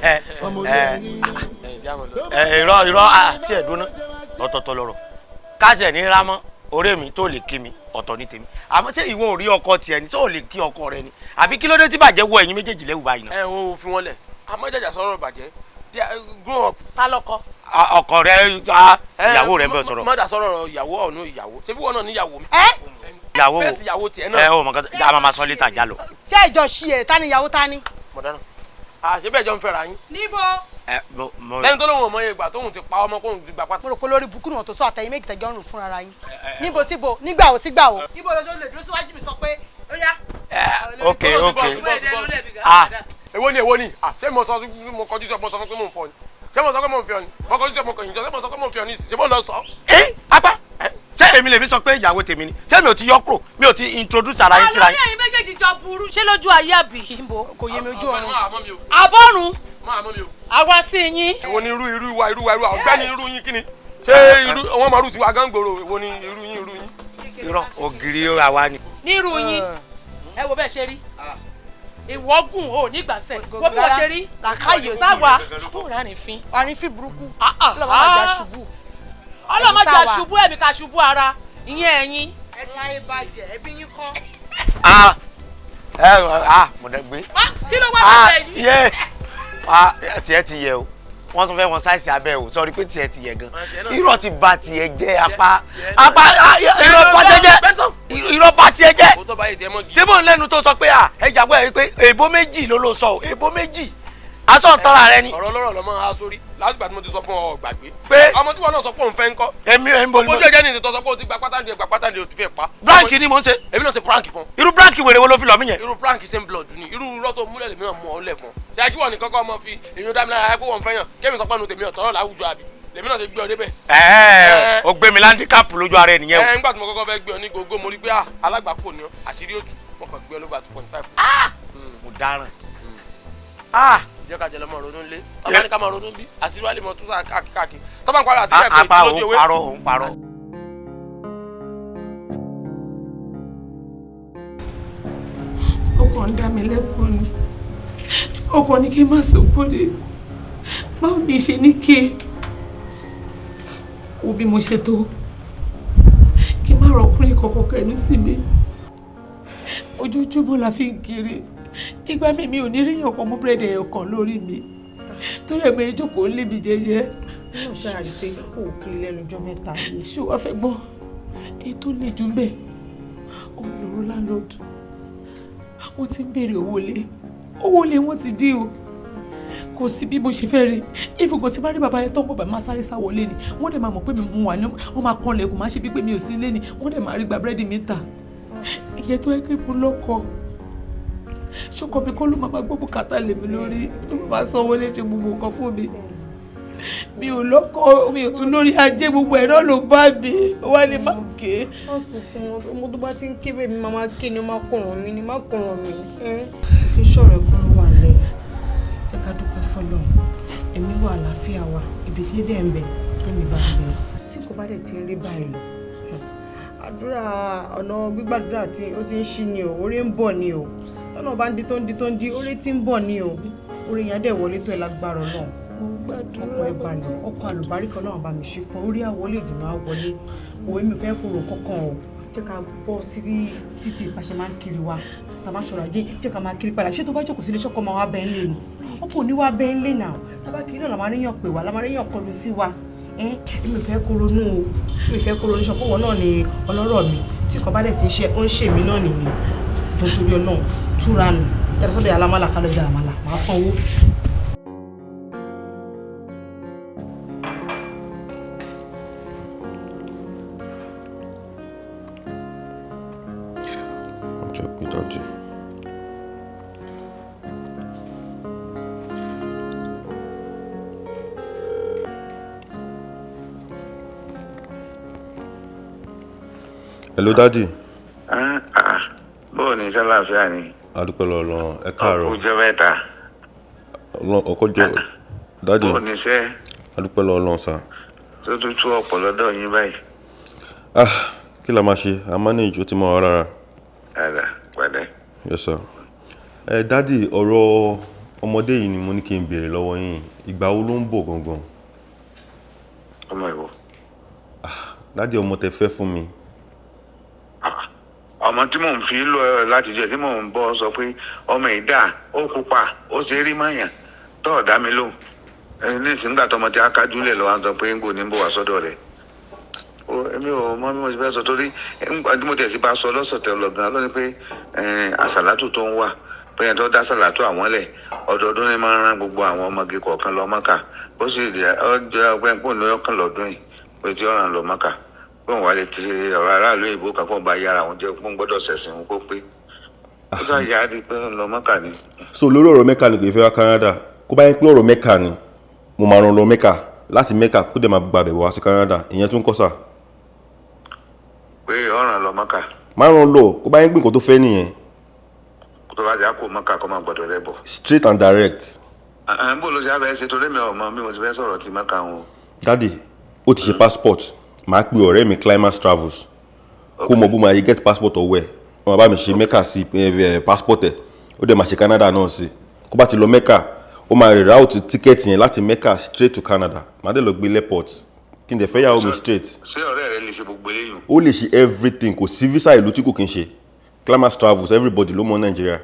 ẹ ọmọdé ẹ ẹni. ẹ irọ́ irọ́ àti ẹ̀dúná ọ̀tọ̀ọ̀tọ̀ lọ̀rọ̀ káàtì ẹ̀ ní rámọ́ ọ̀rẹ́ mi tó lè kí mi ọ̀tọ̀ ní tèmi. Àmọ́ ṣé ìwọ ò rí ọkọ tiẹ̀ ni? Ṣé ò lè kí ọkọ rẹ ni? Àbí kí ló dé tí bàjẹ́ wọ ẹ̀yin méjèèjì lẹ́wù báyìí náà? Ẹ ò fi wọn lẹ̀, àmọ́ jàjà sọ̀rọ̀ bàjẹ́. Grow up. Ta lọkọ? Ah, ọkọ rẹ, ah, ìyàwó rẹ ń bẹ sọ̀rọ̀. Mọ́dà sọ̀rọ̀ ìyàwó ọ̀nù ìyàwó, ṣé bí wọn náà níyàwó mi? Ẹ Ìyàwó wo? Fẹ́ẹ̀sì ìyàwó tiẹ̀ Ẹ náà. ò mọ̀ nǹkan a máa ma sọ létà, já lọ. Ṣé ìjọ ṣí èrè ta ni ìyàwó ta ni? Mọ̀dánà àṣẹ bẹ́ẹ̀ jọ ń fẹ́ra yín. Níbo? Ẹ mo Lẹ́ni tó lóun ò mọ iye ìgbà tóun ti pa ọmọ kóun ti gbà pátá. Mo rò pé lórí bukú ni wọn tó sọ àtẹ̀yìn méjì tẹ̀jọ́ ń rò fúnra ra yín. Níbo síbo, nígbà wo sígbà wo? Níbo lọ sọ lè dúró síwájú mi sọ pé ó yá. Ok ok ah. Èwo ni èwo ni? Ah, ṣé mo sọ mo kọjú sí ọ, mo sọ fún pé mò ń fọ ni? Ṣé mo sọ pé mò ń fi ọ ni? Mo kọjú sí ọ, mo kọyìn sí ọ, ṣé mo sọ pé mò ń fi ọ ni? Ṣé mo lọ sọ? Ẹ apá, ṣé èmi lèmi sọ pé ìyàwó tèmi ni? Ṣé mi ò ti yọ kúrò? Mi ò ti introduce ara yín síra Àlọ́ ní yín? ẹ̀yin méjèèjì jọ burú ṣé lójú ayé àbí ìbò? Kò yé mi, ojú ọ̀run. Máa mọ́ mi o, Àbọ̀run máa mọ́ mi o. àwa sí yín. Èwo ni irú irú wa irú wa irú wa ọ̀gbẹ́ni irú yín kí ni? Ṣé irú wọn máa rú tiwa gán gbòòrò? Èwo ni irú yín irú yín? Irọ́, ògiri àwa ni. Nírú yín, ẹ wo bẹ́ẹ̀ ṣe rí, ìwọ́gùn ò nígbàsẹ̀, wo bí wọ́n ṣe rí. Làákàyè òsì. Sáwa fúnra rìn fín. Àrífín burúkú. Ah, ah, Ọlọ́mọ máa jà ah. ṣubú. Ọlọ́mọdé Sáwa. àṣubú ẹ̀mí ká ṣubú ara ìyẹn ẹ̀yin. Ẹ ti ayé bàjẹ́, ẹbí yín kọ́. Ah, ẹ ah, mo dẹ gbé. Wá, kí ló wá Ah, bàjẹ́ yìí? yé, ah, tiẹ̀ ti yẹ o, wọ́n tún fẹ́ wọn sáìsì abẹ́ o. Sọrí pé tiẹ̀ ti yẹ gan. Irọ́ ti ba tiẹ̀ jẹ́ apá apá. Ah, irọ́ ba tiẹ̀ jẹ́, irọ́ ba tiẹ̀ jẹ́. Kó tó báyìí tiẹ̀ mọ́ gidi. Ṣé bò ń lẹ́nu tó sọ pé à ẹ jàgbọ́ ẹ pé èbó méjì ló ló sọ o, èbó méjì aṣọ ń tọ́ra rẹ ni. Ọ̀rọ̀ ọlọ́rọ̀ lọ́mọ á sórí látìgbà tí mo ti sọ fún ọ gbàgbé. Pé? Ọmọ tí wọn náà sọ pé òun fẹ́ ń kọ́. Èmi ẹ̀ ń bọ̀ ni mo Ojú ẹ̀jẹ̀ ní ìsìn tó sọ pé o ti gba pátá ní gba pátá ní o ti fẹ́ pa. Prank ni mò ń ṣe. Èmi náà ṣe prank fún. Irú prank wèrè wo ló fi lọ mí yẹn? Irú prank same blood ni irú irọ́ tó múlẹ̀ lèmi náà mú ọ lẹ̀ fún. Ṣé akíwọ̀ ní kọ́kọ́ ọmọ fi èmi dá mi lára pé wọ́n fẹ́ yàn kémi sọ pé ẹnu tèmi ọ̀tọ̀rọ̀ láwùjọ àbí lèmi náà ṣe gbé ọ débẹ̀. Ẹ̀ẹ́, o gbé mi láńdíkàpù lójú ara ẹ nìyẹn o. Ẹ ńgbà tí mo kọ́kọ́ fẹ́ gbé ọ ní gógó, mo rí pé ah, alágbàkó ni ọ, àṣírí òtù, mo kàn gbé ọ lóba 2.5. Mo dáràn. Ah. Jẹ́ ká jẹ lọ́mọ ronú lé tọ́ba ní ká máa ronú bí àṣírí wa lè mọ tún sáà káàkiri káàkiri tọ́ba ń parí àṣírí ẹ̀ pé Apá lójú òun ewé. parọ́, òun parọ́. Ó kàn ń dá mi lẹ́kùn ni, ó kàn ní kí n má sunkún ni. Báwo ni ṣe ní kí wo bí mo ṣe tó kí n má rọkùnrin kankan kẹnu sí mi? Ojoojúmọ́ la fi ń kiri. Ìgbà mi mi ò ní ríyàn kan mú búrẹ́dì ẹyọ kan lórí mi torí ẹ̀mọ ìjókòó ń lé mi jẹ́jẹ́. Náà ṣáà rí i pé kò kiri lẹ́nu ọjọ́ mẹ́ta yìí. Ṣé wàá fẹ́ gbọ́ èyí tó le jù ń bẹ̀? Òun lọ́rọ́ láńlọ́ọ̀dù. Wọ́n ti ń béèrè owó lé, owó lé wọ́n ti dí o. Kò sí bí mo ṣe fẹ́ rí ìfòkò tí bá rí bàbá yẹn tó ń bọ̀ bá máa sáré sá wọlé ni. Wọ́n dẹ̀ máa mọ̀ pé mi mú wà ní, wọ́n máa kan lẹ̀kùn, máa ṣe bí pé mi ò sí ilé ni. Wọ́n dẹ̀ máa rí gba búrẹ́dì mi ta. Ìyẹn tó yẹ kí mo lọ́kọ, ṣọkọ mi kọ́ ló máa máa gbọ́ bùkátà lé mi lórí, tó máa sanwó lé, ṣe gbogbo nǹkan fún mi? Mi ò lọ́kọ, mi ò tún lórí ajé, gbogbo ẹ̀ náà ló bá mi wá ní má ké. Má sunkún ọmọ, tó bá ti ń ké bẹ́ẹ̀ mi máa máa ké ni, ó máa kọ̀ràn mi ni, má kọ̀ràn mi. Kí sọ̀rọ̀ ẹ̀kún ló wà lẹ̀, ẹ ká dúpẹ́ fọlọ́run, ẹ̀mí wà, àlàáfíà wà, ibi tí dẹ̀ ń bẹ̀ tẹ́mi bá ń bẹ̀. Tí nǹkan bá dẹ̀ ti ń rí báyìí lọ, àdúrà, ọ̀nà gbígbàdúrà tí ó ti ń ṣí ni o, orí ń bọ̀ ni o. Tọ́nà bá ń di tó ń di tó ń di, orí tí ń bọ̀ ni o, orí yẹn á dẹ̀ wọlé tó ẹ lágbára Ọlọ́run. Ọkọ̀ ẹ balẹ̀, ọkọ̀ àlùbáríkà Ọlọ́run bá mi ṣe fún orí àwọlé, ìdùnnú àwọlé. Òwe mi fẹ́ kúrò kankan o. Jẹ́ ká bọ́ sí títì bá ṣe máa ń kiri wa, tá a máa ṣọ̀rọ̀ ajé, jẹ́ ká máa kiri padà. Ṣé tó bá jókòó sílé, ṣọ́kọ máa wá bẹ́ẹ̀ ń lé ni? Ọkọ ò ní wá bẹ́ẹ̀ ń lé náà. Tá a bá kiri náà la máa ríyàn pè wá, la máa ríyàn kọlu sí wa. Ẹ́, èmi ò fẹ́ kó ronú o, èmi ò fẹ́ kó ronú. Ṣọpọ̀ wọ náà ni ọlọ́rọ̀ mi. Tí nǹkan bá dẹ̀ ti ń ṣe, ó ń ṣe mí náà nìyẹn. Jọ torí Ọlọ́run túra nù. Yàtọ̀ sọ́dọ̀ alámàlà ká lọ jẹ àmàlà, màá sanwó. Ọjọ́ pé dájú. Hello daddy. Ah, ah. Bóò ní sálàáfíà ni? A dúpẹ́ lọ́wọ́ Ọlọ́run, ẹ káàárọ̀. Ọjọ́ mẹ́ta. Ọkọjọ daddy. Bóò ní sẹ́? A dúpẹ́ lọ́wọ́ Ọlọ́run sá. Tó tún tú ọ̀pọ̀ lọ́dọ̀ yín báyìí. Ah, kí la máa ṣe? A manage, ó ti mọ́ ọ rárá. Dada, pẹ̀lẹ́. Yes sir. Ẹ daddy, ọ̀rọ̀ ọmọdé yìí ni mo ní kí n béèrè lọ́wọ́ yín. Ìgbà wo ló ń bọ̀ gangan? Ọmọ ìwọ. Ah, daddy, ọmọ tẹ fẹ́ fún mi. Ọmọ tí mò ń fi lọ ẹ láti jẹ tí mò ń bọ́ sọ pé ọmọ ìdá ó pupa ó ṣe rí mọ̀yàn tó ọ̀dá mi lóhùn. Ẹni ní ìsìngbà tọmọ tí a kájú lẹ̀ lọ́wọ́ sọ pé ń gbò ní bò wá sọ́dọ̀ rẹ̀. Èmi ò mọ bí mo ti fẹ́ sọ torí tí mo tẹ̀sí bá sọ lọ́sọ̀tẹ̀ lọ gan lónìí pé àsàlátù tó ń wà pé ẹni tó dá àsàlátù àwọn lẹ̀ ọdọọdún ni máa ń rán gbogbo àwọn ọmọge kọ̀ọ̀kan lọ Mọ́kà ó sì rí ọjọ́ ọgbẹ́ pò ní ọkàn lọ́dún yìí pé tí ó ràn lọ Mọ́kà pé òun wà lè ti ọ̀rọ̀ aráàlú òyìnbó kan fún ọba yára òun jẹ́ pé òun gbọ́dọ̀ ṣẹ̀sìn òun kó pé ó sá yá di pé òun lọ Mọ́kà ni. So lórí ọ̀rọ̀ Mẹ́kà ni kò fẹ́ wá Canada. Kó bá yẹn pé ọ̀rọ̀ Mẹ́kà ni mo máa rán lọ Mẹ́kà láti Mẹ́kà kó dẹ̀ máa gbàbẹ̀ wá sí Canada, ìyẹn tún kọ́ sà. Pé ọ̀ràn lọ Mọ́kà. Máa rán lọ, kó bá yẹn pé nǹkan tó fẹ́ nìyẹn. Tó bá ti á kó Mọ́kà kó máa gbọ́dọ̀ rẹ bọ̀. Straight and direct. À ń bò ló ṣe abẹ́ ṣe torí mi ò mọ bí mo ti fẹ́ sọ̀rọ̀ ti Mọ́kà wọn. Daddy, ó ti ṣe passport, màá pe ọ̀rẹ́ mi Climax Travels kó mọ bó máa yẹ get passport ọwọ́ ẹ̀, wọ́n bá mi ṣe Mẹ́kà sí passport ẹ̀, ó dẹ̀ máa ṣe Canada náà sí. Kó bá ti lọ Mẹ́kà, ó máa reroute ticket yẹn láti Mẹ́kà straight to Canada, màá dẹ̀ lọ gbé airport kí n dẹ̀ fẹ́ yàwó mi straight. Ṣé ọ̀rẹ́ rẹ lè ṣe gbogbo eléyìí? Ó lè ṣe everything, kò sí visa ìlú tí kò kí n ṣe. Climax Travels, everybody ló mọ̀ Nàìjíríà.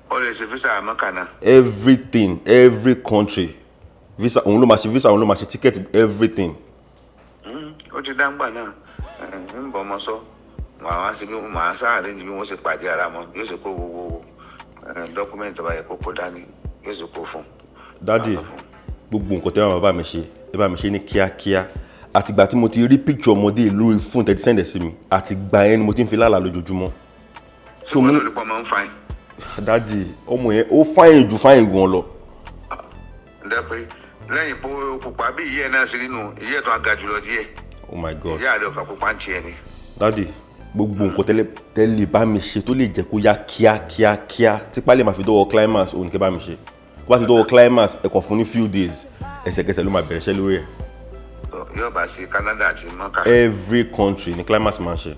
Ó lè ṣe visa Mẹ́kà náà. Everything, every country visa, òun ló máa ṣe visa, òun ló máa ṣe ticket, everything. Ó ti dáńgbà náà, ń bọ̀ ọmọ sọ, màá ṣe bí màá sáàrin bí wọ́n ṣe pàdé ara wọn, yóò ṣe kó gbogbo dọ́kúmẹ̀ntì tó bá yẹ kó kó dání, yóò ṣe kó fún. Daddy, gbogbo nǹkan tẹ́ wọ́n bá mi ṣe, ẹ bá mi ṣe ní kíákíá. Àtìgbà tí mo ti rí picture ọmọdé lórí fóònù tẹ́tí sẹ́ndẹ̀ sí mi, àtìgbà yẹn ni mo ti ń fi lálàá lójoojúmọ́. Ṣé wọ́n lórí pọ̀ máa ń fine? Daddy, ọmọ yẹn ó fine ju fine gan lọ. Ǹdẹ́ pé lẹ́yìn pé ó pupa bí ìyá ẹ̀ náà ṣe nínú ìyá ẹ̀ tó ga jùlọ díẹ̀. Oh my God. Ìyá rẹ̀ ọ̀kà pupa ń tiẹ̀ ni. Daddy, gbogbo nǹkan tẹ́lẹ̀ bá mi ṣe tó lè jẹ́ kó yá kíákíákíá tí pálí máa fi dọ́wọ́ Climax, òun kẹ́ bá mi ṣe. Kó bá ti dọ́wọ́ Climax, ẹ kàn fún ní few days, ẹsẹ̀kẹsẹ̀ ló máa bẹ̀rẹ̀ iṣẹ́ lórí ẹ̀. Yóò bá sí Canada àti Mọ́kà. Every country ni Climax máa ń ṣe.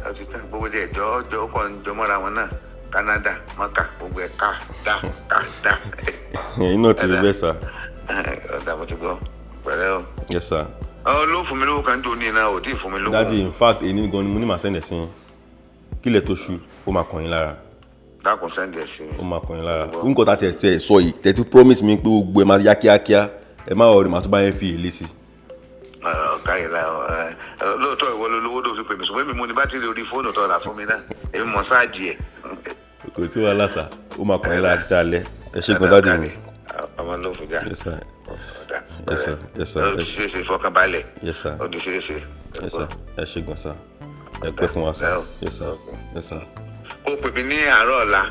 Ó ti tán gbogbo díẹ̀ jọ jọ kọ́ ń jọmọ́ra wọn náà. Canada, Mọ́kà, gbogbo ẹ̀ ká dá ká dá. Ẹ̀yin náà ti rí bẹ́ẹ̀ sà. Ọ̀dà mo ti gbọ́, pẹ̀lẹ́ o. Yes sir. Ọ ló fún mi lówó kan tó ní iná, ò tí ì fún mi lówó. Daddy, in fact, èyí gan ni mo ní màá send ẹ̀ sí yín. Kílẹ̀ tó ṣú, ó máa kàn yín lára. Dákun send ẹ̀ sí mi. Ó máa kàn yín lára. Fún nǹkan tá a ti ẹ̀ sọ yìí, tẹ́tí promise mi pé gbogbo ẹ̀ máa yá kíákíá, ẹ má worry, màá tún bá yẹn fi èlé sí. Ọ̀ka yìí la lóòótọ́ ìwọ ló lówó tó fi pè mí, ṣùgbọ́n èmi mo ní bátìrì orí fóònù tó rà fún mi náà, èmi mọ̀ sáàjì ẹ̀. Kò sí wàhálà sà, ó máa kàn yín lára títí alẹ́. Ẹ ṣé gan daddy mi. Ọmọ ló fún já. Yes sir. Yes sir. Yes sir. Ó ti ṣeé ṣe fọkànbalẹ̀. Yes sir. Ó ti ṣeé ṣe. Yes sir. Ẹ ṣé gan sir. Ẹ pẹ́ fún wa sir. Yes sir. Yes sir. Kó pè mí ní àárọ̀ ọ̀la.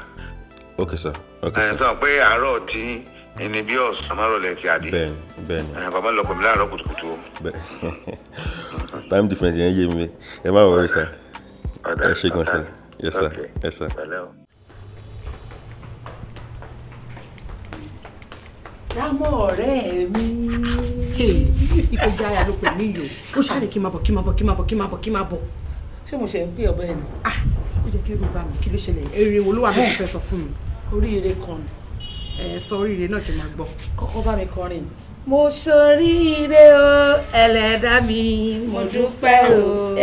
Okay sir. Okay sir. Ẹ sọ pé àárọ̀ tí ẹni bí ọ̀sán márọ̀lẹ́ ti àdé. Bẹ́ẹ̀ni, bẹ́ẹ̀ni. Bàbá lọ pè mí láàárọ̀ kùtùkùtù o. Bẹ́ẹ̀. Time difference yẹn yé mi. Ẹ má worry sir. Ẹ ṣé gan sir. Yes sir. Yes sir. Rámọ̀ ọ̀rẹ́ mi. Ìpèjà àyà ló pè mí yìí o. Ó ṣàlè kí n máa bọ̀ kí n máa bọ̀ kí n máa bọ̀ kí n máa bọ̀ kí n máa bọ̀. Ṣé mo ṣe ń pè ọ̀bẹ ni? Ah, ó jẹ́ kẹ́rù bá mi, kí ló ṣẹlẹ̀? Èrè wo ló wà lóko fẹ́ sọ fún mi? Oríire kan ni. Ẹ sọ oríire náà kí n máa gbọ́. Kọ́kọ́ bá mi kọrin. Mo ṣoríire o, ẹlẹ́dàá mi, mo dúpẹ́ o.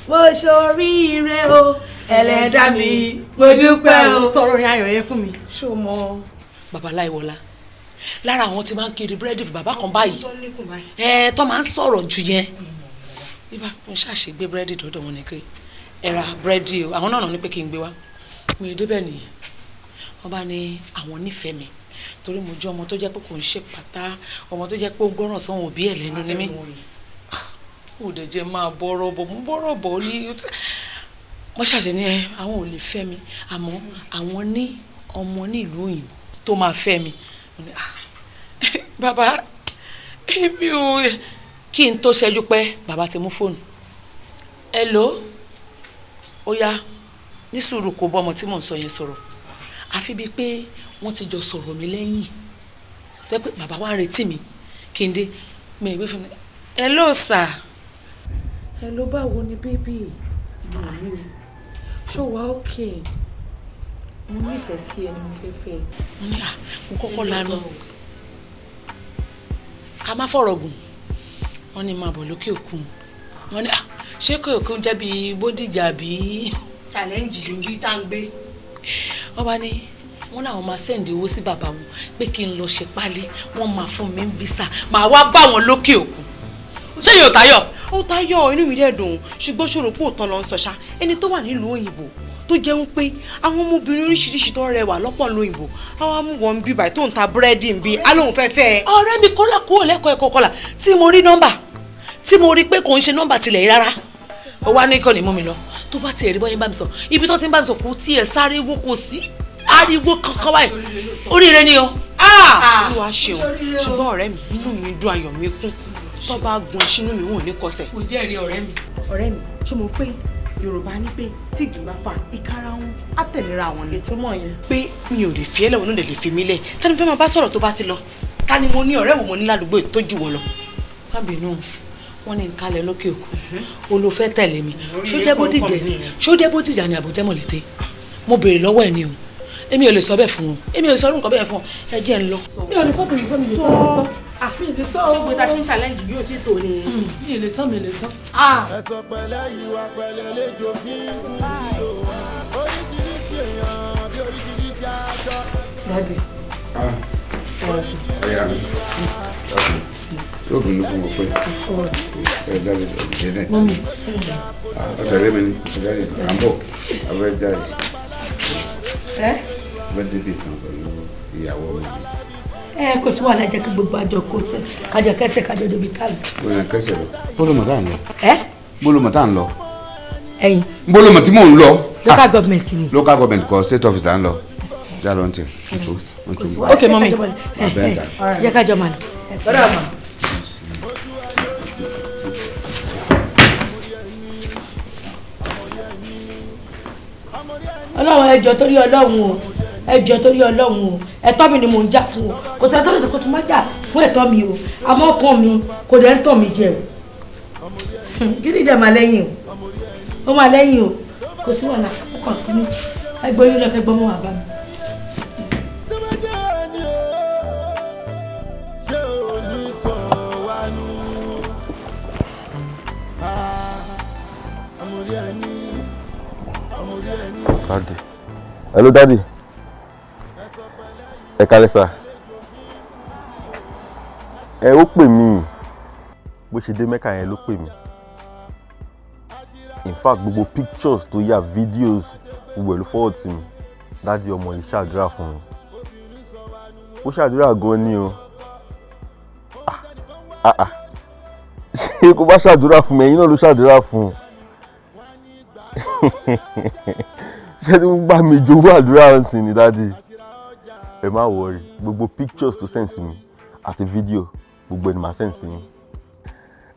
Mo ṣoríire o, ẹlẹ́dàá mi, mo dúpẹ́ o. Sọ̀rọ̀ orin ayọ̀ yẹn fún mi. Ṣé o mọ Babaláìwọlá? Lára àwọn tí máa ń kiri búrẹ́dì fún bàbá kan báyìí ẹ tó máa ń sọ̀rọ̀ jù yẹn bíbá mo ṣàṣe gbé búrẹ́dì dọ́dọ̀ wọn ni pé ẹ ra búrẹ́dì o, àwọn náà ní pé kí n gbé wá. Mo yẹ débẹ̀ nìyẹn, wọ́n bá ní àwọn nífẹ̀ẹ́ mi torí mo jẹ́ ọmọ tó jẹ́ pé kò ń ṣe pátá, ọmọ tó jẹ́ pé ó gbọ́ràn sọ́hun òbí ẹ̀ lẹ́nu ni mí. Ó dẹ̀ jẹ́ máa bọ́rọ̀ bọ̀, mo bọ́rọ̀ bọ̀ ní wọ́n ṣàṣẹ ní ẹ àwọn ò lè fẹ́ mi, àmọ́ àwọn ní ọmọ nílùú òyìnbó tó máa fẹ́ mi. Mo ní, "Ah, bàbá, èmi ò." Kí n tó ṣẹ́jú pẹ́, bàbá ti mú fóònù. "Hello, ó yá, ní sùúrù, kò bọ́ ọmọ tí mò ń sọ yẹn sọ̀rọ̀." Àfi bíi pé wọ́n ti jọ sọ̀rọ̀ mi lẹ́yìn tó yẹ pé bàbá wa ń retí mi kí n dé. Mi ìwé fún mi. "Hello sir." "Hello, báwo ni baby mi? Ṣó wà okay? Mo nífẹ̀ẹ́ sí ẹni mo fẹ́ fẹ́." Mo ní, à, mo kọ́kọ́ lanu. Ká má fọ̀rọ̀ gùn, wọ́n ní máa bọ̀ lókè òkun. Wọ́n ní, à, ṣé kò òkun jẹ́ bíi Bódìjà bí? Challenge ní bí tá à ń gbé. Wọ́n bá ní wọ́n láwọn máa send owó sí bàbá wọn pé kí n lọ ṣe pálí, wọ́n máa fún mi visa, màá wá bá wọn lókè òkun. Ṣé yóò tayọ? Ó tayọ, inú mi dẹ̀ dùn, ṣùgbọ́n ṣòro pé òótọ́ ló ń sọ ṣá. Ẹni tó wà nílùú òyìnbó tó jẹun pé àwọn ọmọbìnrin oríṣiríṣi tó rẹwà lọ́pọ̀ lóyìnbó, àwọn amúwọ̀n ń bí báyìí tó ń ta búrẹ́dì ń bí, á lóun fẹ́ fẹ́ ẹ. Ọ̀rẹ́ mi, kọ́lá kúrò lẹ́kọ̀ọ́ ẹ̀kọ́ kọ́là tí mo rí nọ́mbà, tí mo rí pé kò ń ṣe nọ́mbà tilẹ̀ yìí rárá. Ó wá ní kọ́ni mú mi lọ. Tó bá tiẹ̀ rí bọ́yìn bá mi sọ, ibi tó ti ń bá mi sọ, kò tiẹ̀ sáré wo, kò sí ariwo kankan báyìí. Oríire ni o. Olúwa ṣeun. Ṣùgbọ́n ọ̀rẹ́ mi, inú mi dùn, ayọ̀ mi kún. Tó bá gun ẹṣin, inú mi ò ní kọsẹ̀. Kò jẹ́rìí ọ̀rẹ́ mi. Ọ̀rẹ́ mi, ṣé mo pé Yorùbá ní pé tí ìgbín bá fà ìkara wọn á tẹ̀léra wọn ni? Ìtumọ̀ yẹn. Pé mi ò lè fi ẹ́ lẹ́wọ̀n náà lè fi mí lẹ̀. Ta ni fẹ́ máa bá sọ̀rọ̀ tó bá ti lọ? Ta ni mo ní? Ọ̀rẹ́ wo mo ní ládùúgbò tó jù wọ́n lọ? Má bínú, wọ́n ní nkálẹ̀ lókè òkun, o ló fẹ́ tẹ̀lé mi. Ṣó jẹ́ Bódìjà ni àbújá mọ̀lété? Mo béèrè lọ́wọ́ ẹ̀ ni o. Èmi ò lè sọ bẹ́ẹ̀ fún un, èmi ò lè sọ orúkọ bẹ́ẹ̀ fún ọ. Ẹ jẹ́ ń lọ. Mi ò lè sọ, mi ò lè sọ, mi ò lè sọ, mi ò lè sọ. Ṣé gbé ta ṣe ń challenge yóò ti tò ní? Mi ò lè sọ, mi ò lè sọ. Ẹ̀sọ̀ pẹ̀lẹ́, ìwà pẹ̀lẹ́ lẹ́jọ́ fi ń kú ìlò oríṣiríṣi èèyàn bí oríṣiríṣi aṣọ. Daddy. Ọ̀yà mi yóò bínú fún mi pé ẹ jáde ṣe náà. Mummy. Ọ tẹ̀lé mi ní ẹ jáde, à ń bọ̀, a fẹ́ jáde. Ẹ? A fẹ́ débi kan pẹ̀lú ìyàwó mi. Ẹ kò sí wàhálà, jẹ́ kí gbogbo àjọ kó tẹ kájọ kẹsẹ̀ kájọ débi káàlù. Ó yàn kẹsẹ̀ lọ. Bólú mọ̀ tá à ń lọ. Ẹ? Bólú mọ̀ tá à ń lọ. Ẹ̀yin. Bólú mọ̀ tí mò ń lọ. Local government ni. Local government kọ́, state office là ń lọ. Já lọ ń tẹ̀ ntú ntú. Kò sí wàhálà. Ok, mummy. Ẹ jẹ́ kájọ máa lọ. Lọ́dọ̀ àmà. Ọlọ́run, ẹ jọ̀ọ́, torí Ọlọ́run o, ẹ jọ̀ọ́, torí Ọlọ́run o, ẹ̀tọ́ mi ni mò ń jà fún o. Kò sẹ́ni tó lè sọ pé tó má jà fún ẹ̀tọ́ mi o, àmọ́ ọkàn mi kò dẹ̀ ń tàn mí jẹ o. Gírí dẹ̀ máa lẹ́yìn o, ó máa lẹ́yìn o. Kò sí wàhálà, ó kàn sí mi. Ẹgbẹ́ yín lọ́kẹ́ gbọ́mọ wà bá mi. Tó bá jẹ́ ẹni o, ṣé ò ní sọ wá nù? Àmúrí ẹni, àmúrí ẹni. Daddy. Hello, Daddy. Ẹ kálẹ́ sir. Ẹ ó pè mí. Bó ṣe dé Mẹ́kà yẹn ló pè mí. In fact, gbogbo pictures tó yà, videos, gbogbo ẹ̀ ló forward sí mi. Daddy, ọmọ yìí ṣàdúrà fún mi. Ó ṣàdúrà gan ni o. Ah ah ah. Ṣé kó bá ṣàdúrà fún mi, ẹ̀yin náà ló ṣàdúrà fún un. Ṣé tí wọ́n bá mi jowó àdúrà ń sìn ní, Daddy? Ẹ má worry, gbogbo pictures tó send sí mi àti video, gbogbo ẹni màá send sí yín.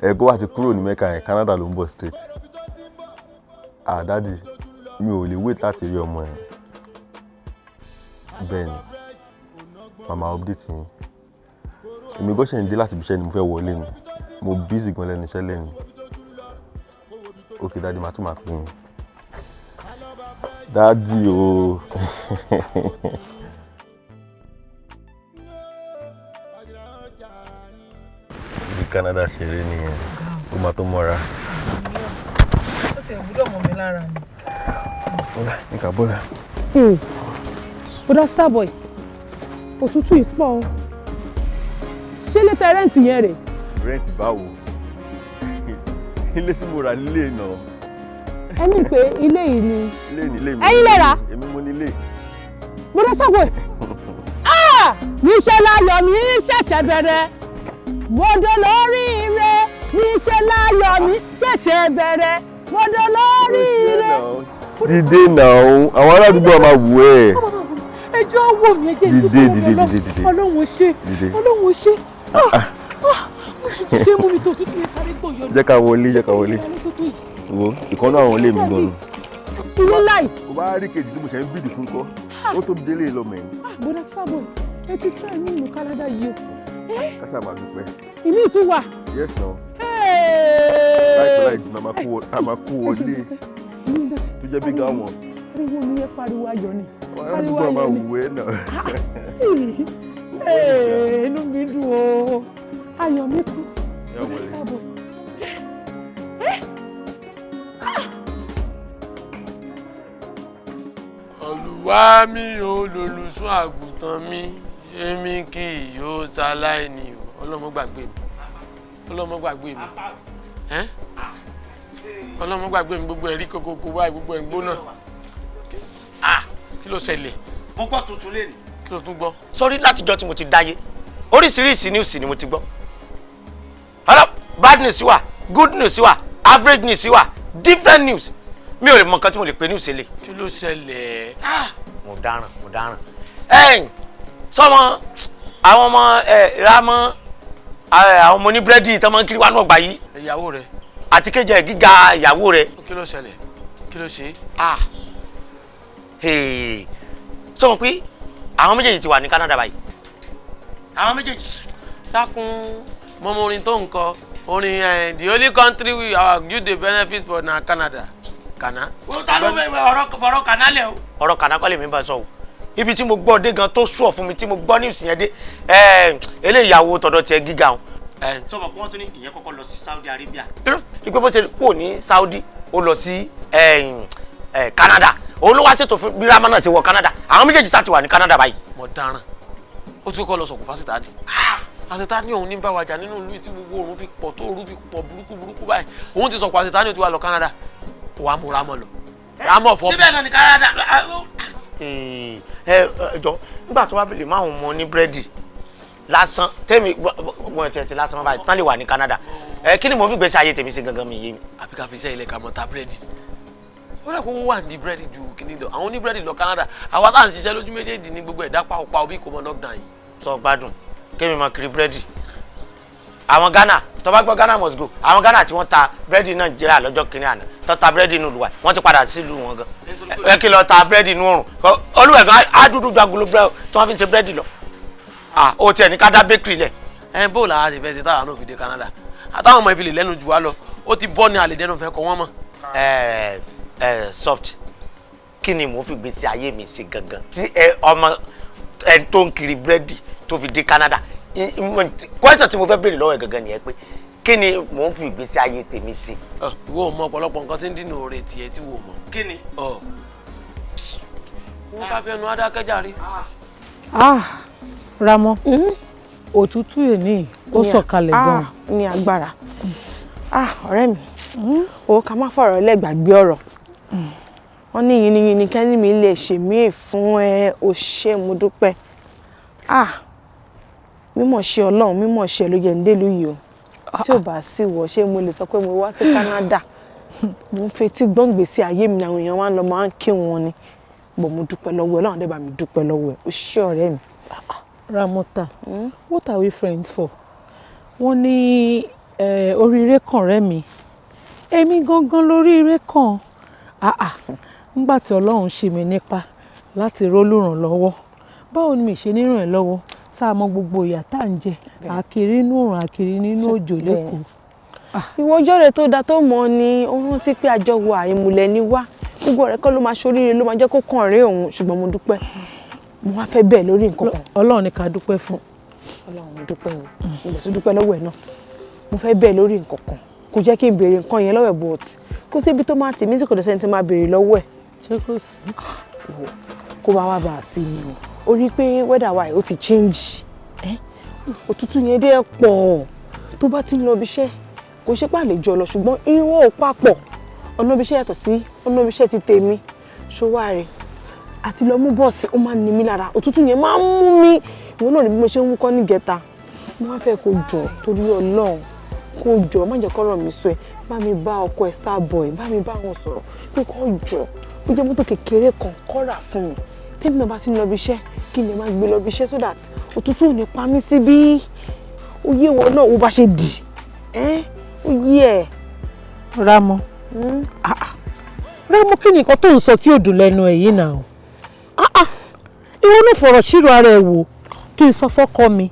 Ẹ kó wá ti kúrò ní Mẹ́kà yẹn, Canada ló ń bọ̀ straight. Ah Daddy, mi ò lè wait láti rí ọmọ yẹn. Bẹ́ẹ̀ ni, màmá update yín. Èmi gbọ́ ṣe ń dé láti ibi iṣẹ́ ni, mo fẹ́ wọlé ni. Mo busy gan lẹ́nu iṣẹ́ lẹ́nu. Ok Daddy, màá tún máa pè yín. Daddy o. Bí Canada ṣe rí nìyẹn, ó máa tó mọ́ra. Ó ti ẹ̀ gbúdọ̀ mọ̀ mi lára ni. Bọ́lá, nǹkan bọ́lá. Bọ́dá Starboy, òtútù yìí pọ̀ o. Ṣé lè tẹ rent yẹn rè? Rent báwo? Ilé tí mo rà nílé náà. Ẹni pé ilé yìí ni Ilé ní ilé mi. Ẹ̀yin lẹ rà? Èmi mo ní ilé. Mo lọ sọ́gbọ̀. Níṣẹ́ láyọ̀ mi ṣẹ̀ṣẹ̀ bẹ̀rẹ̀, mo lórí ire. Níṣẹ́ láyọ̀ mi ṣẹ̀ṣẹ̀ bẹ̀rẹ̀, mo lórí ire. Dìde náà, àwọn aládùúgbò máa wù ẹ́. Ẹjọ́ wò mí, ẹjẹ́. Dìde, dìde, dìde, dìde. Ọlọ́run ò ṣe. Dìde. Ọlọ́run ò ṣe. Mo sì tún ṣe mú mi tó tútù yẹn sáré gbọ̀ yọ. Jẹ́ ká wọlé, jẹ́ ká wọlé. Wo ìkan náà, àwọn ilé mi gan-an. Ilé láì. Kò bá rí kejì tí mo ṣe ń bìdì fún kọ́, ó tóbi délé lọ mẹ́rin. Bọ́dá sábọ̀, ẹ ti try ní ìlú Canada yìí o. Kásá máa dúpẹ́. Ìmí ìtún wà. Yes now. Láìpẹ́ láì jìnnà, a máa kó wọlé tó jẹ́ bí gáwọn. Ariwo mi yẹ, pariwo ayọ̀ ni. Àwọn aládùúgbò máa wù ẹ́ náà. Inú mi dùn o, ayọ̀ mi kú. Yá wọlé. Sábọ̀. Olúwa mi, olùlùsùn àgùntàn mi, èmi kì yóò ṣaláìní o. Ọlọ́mọ gbàgbé mi, ọlọ́mọ gbàgbé mi, ẹ́n, ọlọ́mọ gbàgbé mi. Gbogbo ẹ̀rí kókókó báyìí, gbogbo ẹ̀ ń gbóná. Ah, kí ló ṣẹlẹ̀? Mo gbọ́ tuntun lé ní. Kí ló tún gbọ́? Sórí, látijọ́ tí mo ti dáyé, oríṣiríṣi news ni mo ti gbọ́. Ọ̀rọ̀ bad news wà, good news wà, average news wà, different news. Mi ò lè mọ nǹkan tí mo lè pè news eléyìí. Kí ló ṣẹlẹ̀? Mo dáràn, mo dáràn. Ẹ̀yìn sọmọ àwọn ọmọ ẹ rámọ, àwọn ọmọ oníbúrẹ́dì tó máa ń kiri wá náà gbà yìí. Ìyàwó rẹ. Àti kéjẹ gíga ìyàwó rẹ. Kí ló ṣẹlẹ̀? Kí ló ṣe? Ah, hey, sọmọ pé àwọn méjèèjì ti wà ní Canada báyìí, àwọn méjèèjì. Dákun, mọmọ orin tó ń kọ orin ẹ, the only country we our you dey benefit for na Canada kana. Ó ta ló bẹ ọ̀rọ̀ fọ̀rọ̀ kàná lẹ̀ o. Ọ̀rọ̀ kàná kọ́ lèmi bá sọ o. Ibi tí mo gbọ́ dé gan tó sùọ̀ fún mi tí mo gbọ́ news yẹn dé, eléyìí ìyàwó tọ̀dọ̀ tiẹ̀ gíga o. Sọmọ pé wọ́n tún ní ìyẹn kọ́kọ́ lọ sí Saudi Arabia. Ìpè bó ṣe kúrò ní Saudi, ó lọ sí Canada. Òun ló wá ṣètò fún bí Rahman náà ṣe wọ Canada. Àwọn méjèèjì sá ti wà ní Canada báyìí. Mo dáràn, ó tún kọ́ lọ sọ̀kò fásitì àṣetá ní òun ní bá wa jà nínú ìlú yìí tí gbogbo òun fi pọ̀ tó òru fi pọ̀ burúkú burúkú báyìí. Òun ti sọ̀kò àṣetá ní, ó ti wá lọ Canada, wàá mú Ramọ lọ, Ramọ fọ. Síbẹ̀ náà ní Canada. Ẹ ẹ jọ, nígbà tó wá fi lè máa ń mọ ní búrẹ́dì lásán tẹ́mi wọ́n ti ẹ̀ sí lásán báyìí tán lè wà ní Canada, ẹ kí ni mo fi gbèsè ayé tèmi sí gangan mi yé mi. Àbí ká fi iṣẹ́ ilẹ̀ ká mọ̀ ta búrẹ́dì? Ó dà kó wà ní búrẹ́dì ju kíní lọ. Àwọn oníbúrẹ́dì lọ Canada, àwa tá à ń ṣiṣẹ́ lójú méjèèjì ní gbogbo ẹ̀dá pàápàá òbí kò mọ lockdown yìí. Sọ gbádùn kémi máa kiri búrẹ́dì. Àwọn Ghana tó bá gbọ́ Ghana must go, àwọn Ghana tí wọ́n ta búrẹ́dì Nàìjíríà lọ́jọ́ kìnìún àná tó ta búrẹ́dì inú ìlúwa, wọ́n ti padà sílùú wọn gan. Ẹ kí lọ ta búrẹ́dì inú òrùn olúwẹ̀ gan á dúdú ju agolo búrẹ́dì tí wọ́n fi ń ṣe búrẹ́dì lọ. Ó tiẹ̀ ní ká dá bakery lẹ̀. Ẹ bó làwọn ti fẹ́ ṣe táwọn náà fi dé Canada, àtàwọn ọmọ ìfilè lẹ́nu jù wá lọ, ó ti bọ́ ní àlè dẹnu fẹ́ kọ́ wọ́n mọ̀. Ẹ ẹ soft, kí ni mò ń fi gbèsè ayé mi ṣe gangan tí ẹ ọmọ ẹ tó ń kiri búrẹ́dì tó fi dé Canada? Question tí mo fẹ́ béèrè lọ́wọ́ ẹ̀ gangan nìyẹn pé kí ni mò ń fi ìgbésí ayé tèmi ṣe. Ìwọ ò mọ ọ̀pọ̀lọpọ̀ nǹkan tí ń dínà oore tiẹ̀ tí wò mọ̀. Kí ni? Wọ́n ká fi ẹnu adákẹ́jàre. Ah, Ramọ, òtútù èní ó sọ̀kalẹ̀ gan. Ní agbára. Ah, ọ̀rẹ́ mi, owó ká má fọ̀rọ̀ lẹ́gbàgbé ọ̀rọ̀. Wọ́n ní yìnyín kẹ́ni mi lè ṣe mí fún ẹ. O ṣé, mo dúpẹ́. Ah, mímọ̀ ṣe Ọlọ́run, mímọ̀ ṣe ló jẹ́ ń délùú yìí o. Tí ò bá sí wọ, ṣé mo lè sọ pé mo wá sí Canada? Mo ń fetí gbọ́n gbèsè ayé mi, àwọn èèyàn wá ń lọ máa ń kí wọn ni bọ̀. Mo dúpẹ́ lọ́wọ́ ẹ, Ọlọ́run dẹ́ bá mi dúpẹ́ lọ́wọ́ ẹ. O ṣé, ọ̀rẹ́ mi. Ramota, what are we friends for? Wọ́n ní oríire kan rẹ́ mi, èmi gangan lóríire kan. Ah, nígbà tí Ọlọ́run ṣe mí nípa láti rólùrànlọ́wọ́, báwo ni mi ṣe ní ràn ẹ́ lọ́wọ́, tá a mọ gbogbo ìyà tá à ń jẹ àkiri inú òrùn, àkiri nínú òjò lẹ́kọ̀ọ́? Ìwọ ọjọ́ rẹ̀ tó da tó mọ̀ ni ó rántí pé àjọ wo àìmùlẹ̀ ni wá. Gbogbo ọ̀rẹ́ kọ́ ló máa ṣoríire, ló máa jẹ́ kó kàn rí òun. Ṣùgbọ́n mo dúpẹ́. Mo wá fẹ́ bẹ́ẹ̀ lórí nǹkan kan. Ọlọ́run ni ká dúpẹ́ fún. Ọlọ́run, mo dúpẹ́ o. Mo lè tún dúpẹ́ lọ́wọ́ ẹ̀ náà. Mo fẹ́ bẹ́ẹ̀ lórí nǹkan kan. Kò jẹ́ kí n béèrè nǹkan yẹn lọ́wọ́ ẹ̀, but kó síbi tó máa tì mí tí kò dẹ̀ sẹ́ni tí máa béèrè lọ́wọ́ ẹ̀. Ṣé kò sí? Kó bá wá bá a sí ni o. Ó rí i pé weather wa ó ti change. Òtútù yẹn dé pọ̀. Tó bá ti ń lọ ibi iṣẹ́, kò ṣe pé àlejò lọ, ṣùgbọ́n irun ò papọ̀. Ọ̀nà ibi iṣẹ́ yàtọ̀ sí ọ̀nà ibi iṣẹ́ ti tèmi. Ṣọwárẹ̀ àti lọ mú bọ́ọ̀sì, ó máa ń ní mi lára, òtútù yẹn máa ń mú mi. Ìwọ náà ni bí mo ṣe ń wúkọ́ nígẹta. Mo wá fẹ́ kó jọ torí Ọlọ́run, kó jọ, má jẹ́ kọ́rọ̀ mi sọ ẹ. Bá mi bá ọkọ ẹ Starboy, bá mi bá wọn sọ̀rọ̀ pé kó jọ, kó jẹ́ mọ́tò kékeré kan kó rà fún mi, tèmi náà bá ti ń lọ ibi iṣẹ́, kí n lè máa gbé lọ ibi iṣẹ́, so that òtútù ò ní pa mí síbí. Ó yé wọn náà, ó bá ṣe dì ẹ́, ó yé ẹ̀. Rámọ́, Rámọ́, kí ni nǹkan tó ń sọ tí ò dùn lẹ́nu ẹ̀ yìí náà? Ìwọ náà fọ̀rọ̀ ṣírò ara ẹ̀ wò. Kí n sọ fọ́kọ mi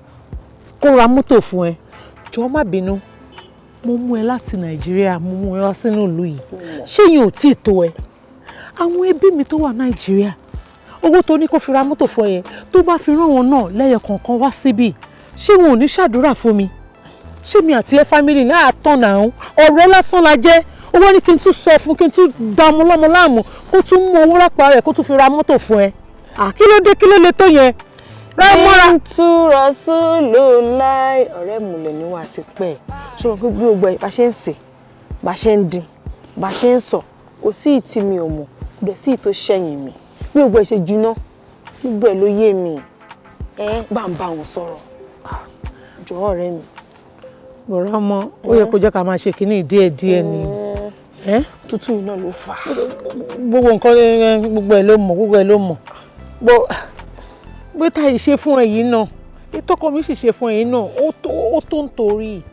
kó ra mọ́tò fún ẹ? Jọ̀ọ́, má bínú, mo mú ẹ láti Nàìjíríà, mo mú ẹ wá sínú ìlú yìí, ṣé yẹn ò tí ì tó ẹ? Àwọn ẹbí mi tó wà Nàìjíríà, owó tó ní kó fi ra mọ́tò fún ẹ yẹn, tó bá fi rán wọn náà lẹ́yọ kọ̀ọ̀kan wá síbí, ṣé wọn ò ní ṣàdúrà fún mi? Ṣé mi àti ẹ family náà tán náà? Ọ̀rẹ́ lásán la jẹ́. Owó ní kí n tún sọ fún, kí n tún da ọmọ lọ́mọ láàmú, kó tún mú owó lápá rẹ̀, kó tún fi ra mọ́tò fún ẹ? Kí ló dé? Kí ló lè tó yẹn? Rámọ́ra. Túrọ̀ sólò láì ọ̀rẹ́ ìmùlẹ̀ níwọ̀n àti pẹ́. Ṣé wọn pé bí gbogbo ẹ̀ bá ṣe ń sè, bá ṣe ń dín, bá ṣe ń sọ, kò sí ìtì mi ò mọ̀, kò dẹ̀ sí ìtò ṣẹ̀yìn mi. Bí gbogbo ẹ̀ ṣe jiná, gbogbo ẹ̀ ló yé mi. Ẹ bá ń bá wọn sọ̀rọ̀, jọ̀ọ́ ọ̀rẹ́ mi. Bọ̀rọ̀ ọmọ, ó yẹ kó jẹ́ ká máa ṣe kínní díẹ̀ díẹ̀ ni. Tútù yìí náà ló fà á. Gbogbo nǹkan, gbogbo ẹ̀ ló mọ̀, gbogbo ẹ̀ ló mọ̀. Gbé táyì ṣe fún ẹ yìí náà, ìtọ́kọ mi sì ṣe fún ẹ yìí náà, ó tó ń torí.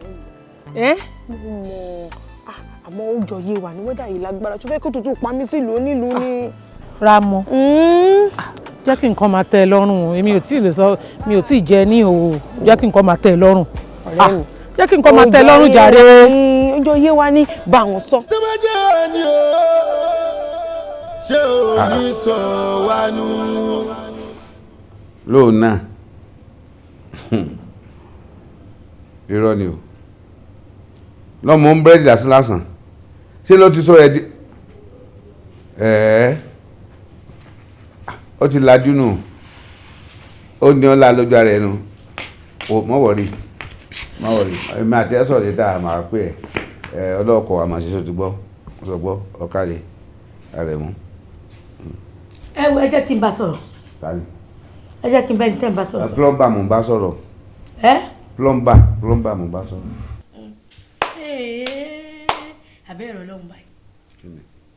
Àmọ́ ó jọ yé wa ní wẹ́dà yìí lágbára tó fẹ́ kó tútù pa mí sílùú nílùú ni. Rámọ́, jẹ́ kí nǹkan máa tẹ́ ẹ lọ́rùn. Èmi ò tí ì lè sọ, mi ò tí ì jẹ ní o. Jẹ́ kí nǹkan máa tẹ́ ẹ lọ́rùn, jẹ́ kí nǹkan máa tẹ́ ẹ lọ́rùn jàre. Ó jọ yé wa ní bá wọn sọ. Tó bá jẹ́ ẹni o, ṣé o ní sọ wá nù? Lóun náà, irọ́ ni o. Lọ́mọ ń búrẹ́dì lásán lásán, ṣé ló ti sọ ẹ di ẹ̀ẹ́? Ó ti lajú nù, ó ní ọ́ la lójú ara ẹ̀ nù. O mọ̀ wọ̀rí, mọ̀ wọ̀rí. Èmi àti ẹ sọ̀rọ̀ létà, màá pè ẹ. Ẹ ọlọ́kọ̀ àmọ̀ ṣe ti gbọ́, sọ gbọ́ ọ̀kàlẹ̀ rẹ̀ mú. Ẹ wo, ẹ jẹ́ kí n bá sọ̀rọ̀. Tani? Ẹ jẹ́ kí n bá ẹni tẹ́ ń bá sọ̀rọ̀. Plumber mo bá sọ̀rọ̀. Ẹ. Plumber, plumber mo bá sọ̀rọ̀. Àbẹ́ ẹ̀rọ ọlọ́run báyìí,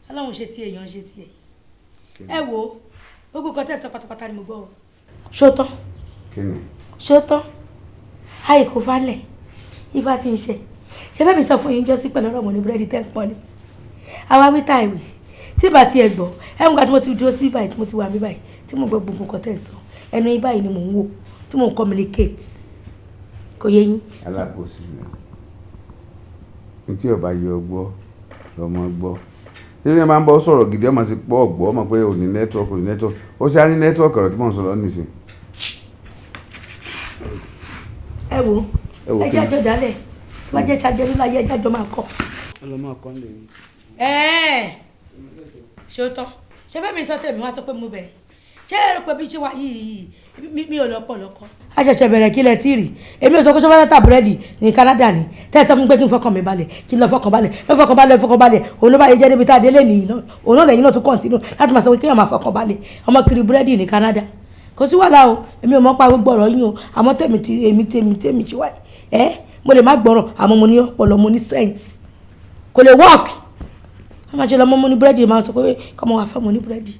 ọlọ́run ṣe tí èèyàn ṣe tiẹ̀. Ẹ wo, gbogbo nǹkan tẹ́ ẹ sọ pátápátá ni mo gbọ́ o. Ṣó tán? Ṣó tán? Àìkú falẹ̀ ifá ti ń ṣe ṣe bẹ́ẹ̀ mi sọ fún yín jọ́sí pẹ̀lú ọ̀rọ̀ mọ̀ ní búrẹ́dì tẹ́ ń pọ́n ni àwa wí tá ìwé tí bá tiẹ̀ gbọ́. Ẹ ń gba tí mo ti dúró sí bíbáyìí, tí mo ti wà bíbáyìí, tí mo gbọ́ gbogbo nǹkan tẹ́ ẹ sọ, ẹnu yín báyìí ni mò ń wò tí mò ń communicate, kò yé yín. Alábòsí ni ní tí ọba yọ gbọ́ lọmọ gbọ́. Tí wọ́n máa ń bọ́ sọ̀rọ̀ gidi, ọmọ ti pọ̀ ọ̀gbọ́, ọmọ pé ò ní network, ò ní network. Ó ṣe á ní network ọ̀rọ̀ tí mò ń sọ lọ nísìn. Ẹ wo, ẹ jẹ́ àjọ dálẹ̀ wá, jẹ́ ṣàjọ nílá ayé, ẹ jẹ́ àjọ máa kọ́. Ọlọmọ kan lè rí. Ẹ̀ẹ́, ṣé ó tán? Ṣé bẹ́ẹ̀ mi sọ tèmi wá sọ pé mo bẹ̀rẹ̀? Ṣé ẹ rò pé bí ṣe wà yìí, mi ò lọ́pọ̀ lọ́kọ́? A ṣẹ̀ṣẹ̀ bẹ̀rẹ̀, kí lẹ tí rí? Èmi ò sọ pé ṣé wọ́n ta búrẹ́dì ní Canada ni tẹ́ ẹ sọ fún pé kí n fọkàn mi balẹ̀, kí n lọ fọkàn balẹ̀, lọ fọkàn balẹ̀, fọkàn balẹ̀. Òun ló bá yẹ jẹ́ níbi tá a délé nìyí náà. Òun náà lẹ́yìn náà tún continue láti máa sọ pé kéèyàn máa fọkàn balẹ̀, ọmọ kiri búrẹ́dì ní Canada, kò sí wàhálà o. Èmi ò mọ̀ pa gbogbo ọ̀rọ̀ yín o, àmọ́ tèmi ti èmi tèmi tèmi ṣe wáyé ẹ, mo lè má gbọ́rọ̀, àmọ́ mo ní ọpọlọ, mo ní sense. Kò lè work. A máa ṣe lọ́mọ mo ní búrẹ́dì, máa sọ pé kọ́mọ wà fẹ́ mo ní búrẹ́dì.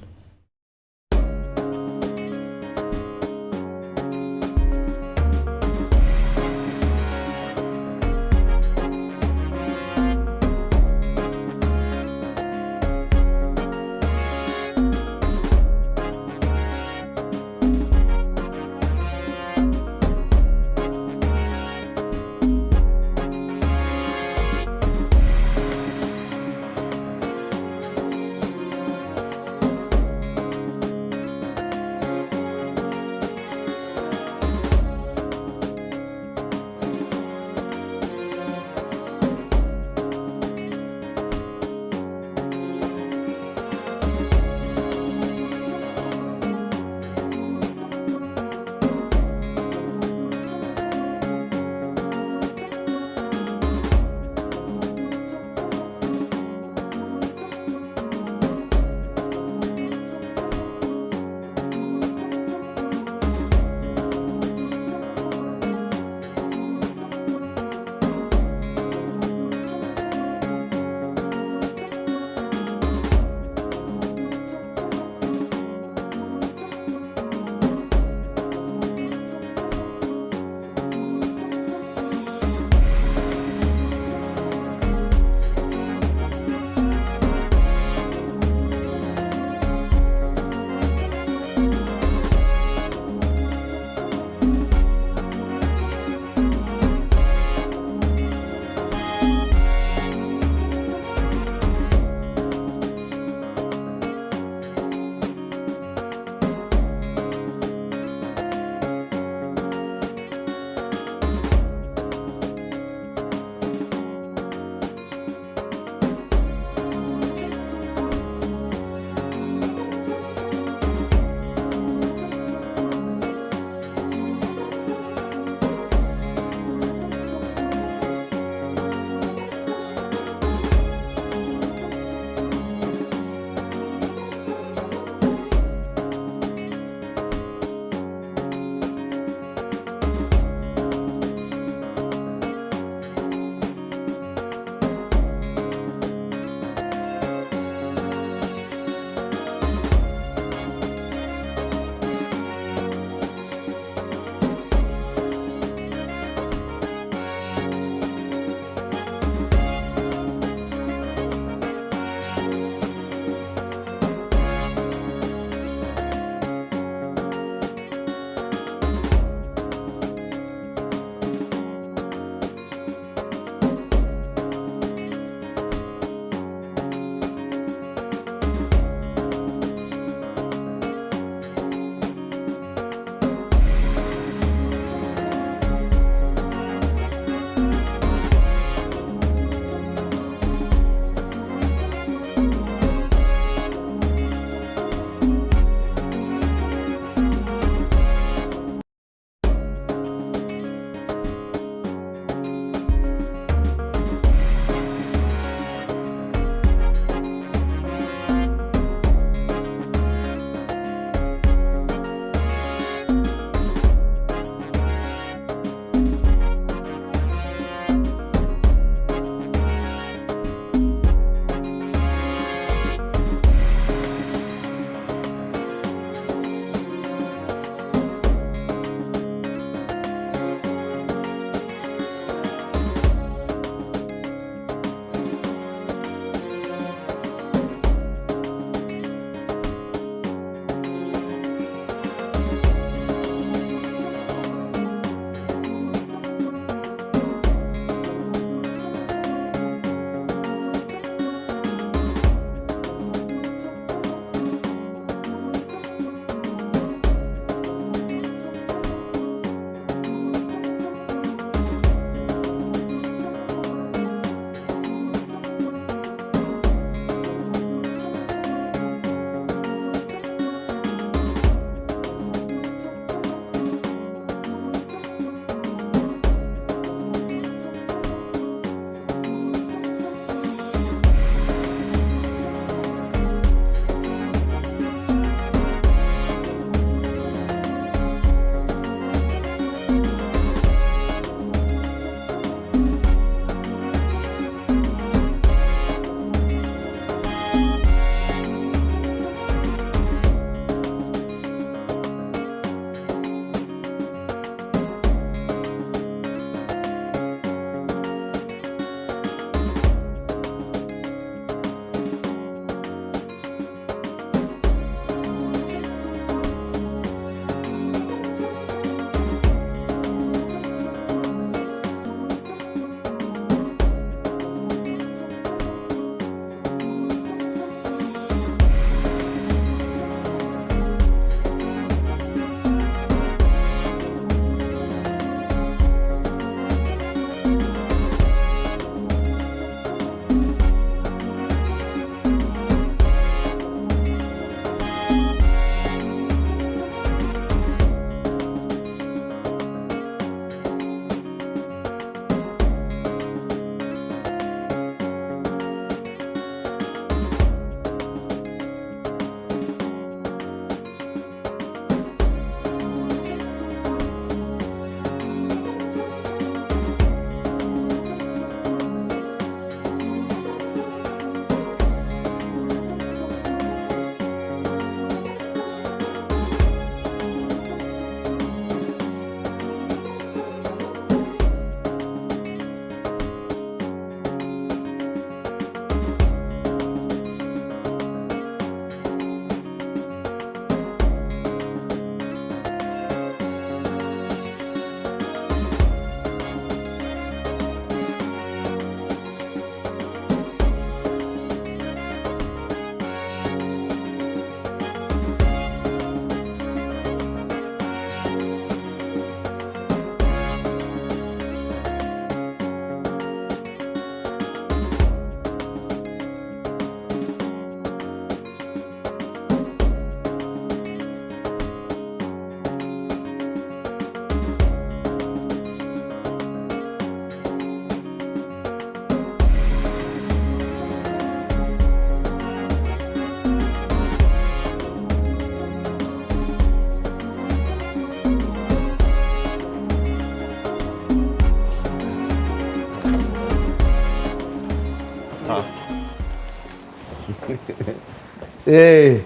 Ee,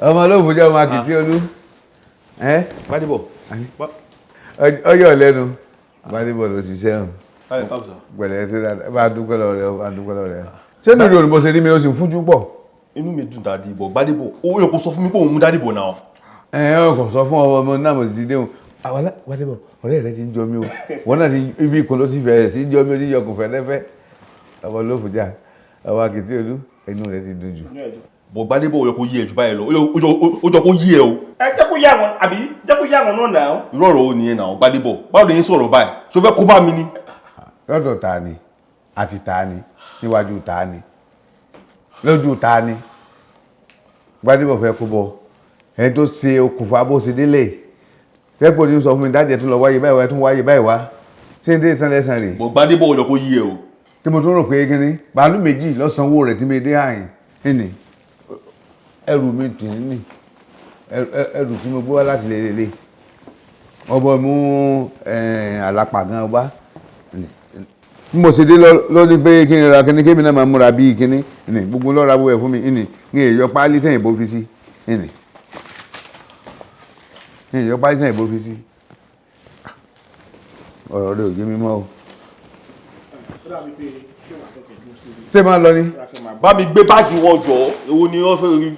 ọmọ olóògùn jẹ́ ọmọ akitì olú. Gbádébọ̀. Ọyọ lẹ́nu Gbádébọ̀ ló ṣiṣẹ́ hàn. Pẹ̀lẹ́ sí dáadáa, bá a dúpẹ́ lọ́wọ́ rẹ̀, bá a dúpẹ́ lọ́wọ́ rẹ̀. Ṣé nítorí òní ṣe rí mi ó sì ń fúnjú pọ̀? Inú mi dùn dàdí bọ̀ Gbádébọ̀, ó yẹ kó sọ fún mi pé òun mú Dádìbọ̀ náà. Ẹ ẹ kò sọ fún ọmọ náà mo sì ti déhùn. Àwọn Gbádébọ̀ ọ̀rẹ́ rẹ ti ń jọ mí o, wọn náà ti ibi ìkùn ló ti bẹ̀rẹ̀ sí jọ mí ó ti yọkùn fẹ́rẹ́fẹ́. Ọmọ olóògùn jà, ọmọ akitì olú, inú rẹ ti dùn jù. Bọ̀ Gbádébọ̀ ó yẹ kó yí ẹ jù báyìí lọ, ó jọ kó yí ẹ o. Ẹ jẹ́ kó yá wọn àbí jẹ́ kó yá wọn náà náà. Irú ọ̀rọ̀ wo nìyẹn náà Gbádébọ̀, báwo lè yín sọ̀rọ̀ báyìí? Ṣo fẹ́ kó bá mi ni? Lọ́dọ̀ ta ni àti ta ni níwájú ta ni lójú ta ni Gbádébọ̀ fẹ́ kó bọ ẹni tó ṣe okùnfà bó ṣe délé tẹ́pọ̀ ní sọ fún mi dájẹ́ tún lọ wáyé báyìí wá tún wáyé báyìí wá ṣé n dé san lẹ́sàn rè. Bọ̀ Gbádébọ̀ ó yẹ kó yí ẹ o. Tí mo tún rò pé kíní bàálù méjì lọ́sànwó rẹ̀ tí mi dé àyìn ní ẹrù mi tì ní ẹrù tí mo gbé wá láti lè lè ọbọ̀ mú àlàpà gan wá bí mo ṣe dé lóní pé kí n ra kíní kébì náà máa múra bíi kíní ní gbogbo lọ́ra bó ẹ̀ fún mi ní ní èyọ páálí tẹ̀yìn bó fi sí ní ní èyọ páálí tẹ̀yìn bó fi sí ọ̀rọ̀ rẹ̀ ò yé mi mọ́ o. Ṣé máa lọ ni. Bá mi gbé báàgì wọn jọ, èwo ni wọ́n fẹ́ rí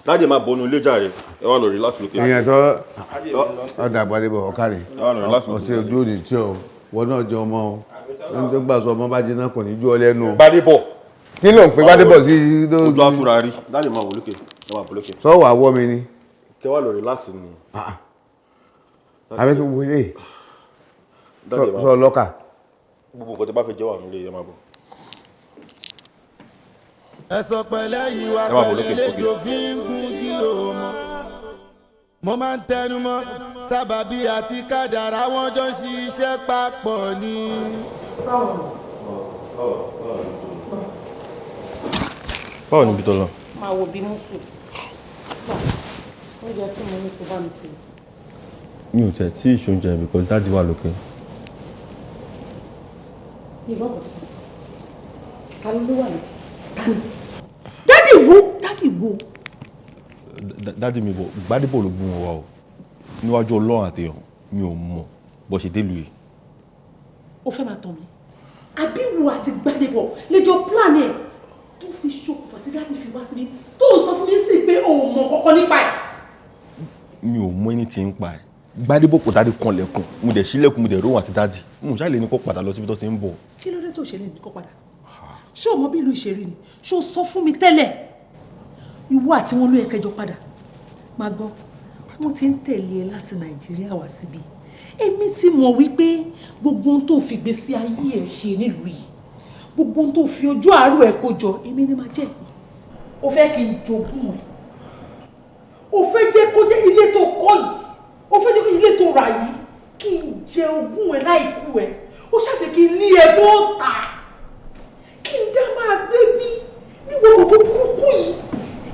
dájẹ́ máa bọnu ilé jàre, ẹ wá lọ rí láti lókè. Èèyàn tó ọ̀dà Gbádébọ̀ ọ̀kárẹ̀ ọ̀sẹ̀ ojú òní tí ò wọ́n náà jẹ ọmọ o. Ẹni tó gbà sọ ọmọ bá jiná kò ní jú ọ lẹ́nu. Gbádébọ̀. Kí ló ń pe Gbádébọ̀ sí. Ojú àtúrà rí dájẹ́ máa wò lókè, ẹ máa bọ̀ lókè. Sọ wà wọ́ mi ni. Kẹ wá lọ relax ni. Àbẹ́ kí wọlé sọ lọ́kà. Gbogbo nǹkan tó bá fẹ́ jẹ́ wà nílé ẹ máa bọ̀. Ẹ sọ pẹ̀lẹ́ ìwà pẹ̀lẹ́ lẹ́jọ́ fi ń gún kí o mọ̀. Mo máa ń tẹnu mọ́ sábàbí àti kádàrá wọn jọ ń ṣiṣẹ́ papọ̀ ni. Báwo ni ibi tó lọ? Máa wo bí mùsù. Oúnjẹ tí mo ní kó bá mi sè. Mi ò tẹ̀ tí ìṣoúnjẹ because dáàdi wà lókè. Mi ìgbọ́n kò tó sọ. Ta ló wà lókè? Ta ni? Dádì wo? Dádì wo? Dádì mi bọ̀, Gbádébọ̀ ló gbé wọn wá o. Níwájú Ọlọ́run àtẹ̀yàn, mi ò mọ̀ bó ṣe délùú yìí. Ó fẹ́ máa tàn mí. Àbí wo àti Gbádébọ̀ lẹ́jọ́ plan ẹ̀ tó fi ṣokùnfà tí dádì fi wá síbí tó ń sọ fún mi sí pé o ò mọ̀ kankan nípa ẹ̀. Mi ò mọ ẹni tí ń pa ẹ̀. Gbádébọ̀ kò dádì kan lẹ̀kùn, mo dẹ̀ ṣílẹ̀kùn, mo dẹ̀ róhùn àti dádì. Mo ṣáà lè ní kó padà lọ síbi tó ti ń bọ̀. Kí ló dé tó ṣe lè ní kó padà? Ṣé o mọ bí ìlú ìṣeré ni? Ṣé o sọ fún mi tẹ́lẹ̀? Ìwọ àti wọn ló yẹ kẹjọ padà. Máa gbọ́, wọ́n ti ń tẹ̀lé ẹ láti Nàìjíríà wá síbí. Èmi ti mọ̀ wípé gbogbo ohun tó fi gbé sí ayé ẹ̀ ṣe nílùú yìí, gbogbo ohun tó fi ojú àárọ̀ ẹ̀ kó jọ, èmi ni máa jẹ́. O fẹ́ kí n jogún ẹ̀. O fẹ́ jẹ́ kó jẹ́ ilé tó kọ́ yìí. O fẹ́ jẹ́ kó ilé tó rà yìí kí n jẹ ogún ẹ̀ láìkú ẹ̀. O ṣàfẹ́ kí n lé ẹ bó ta. Kí n dá máa gbé bí níwọ̀n gbogbo burúkú yìí.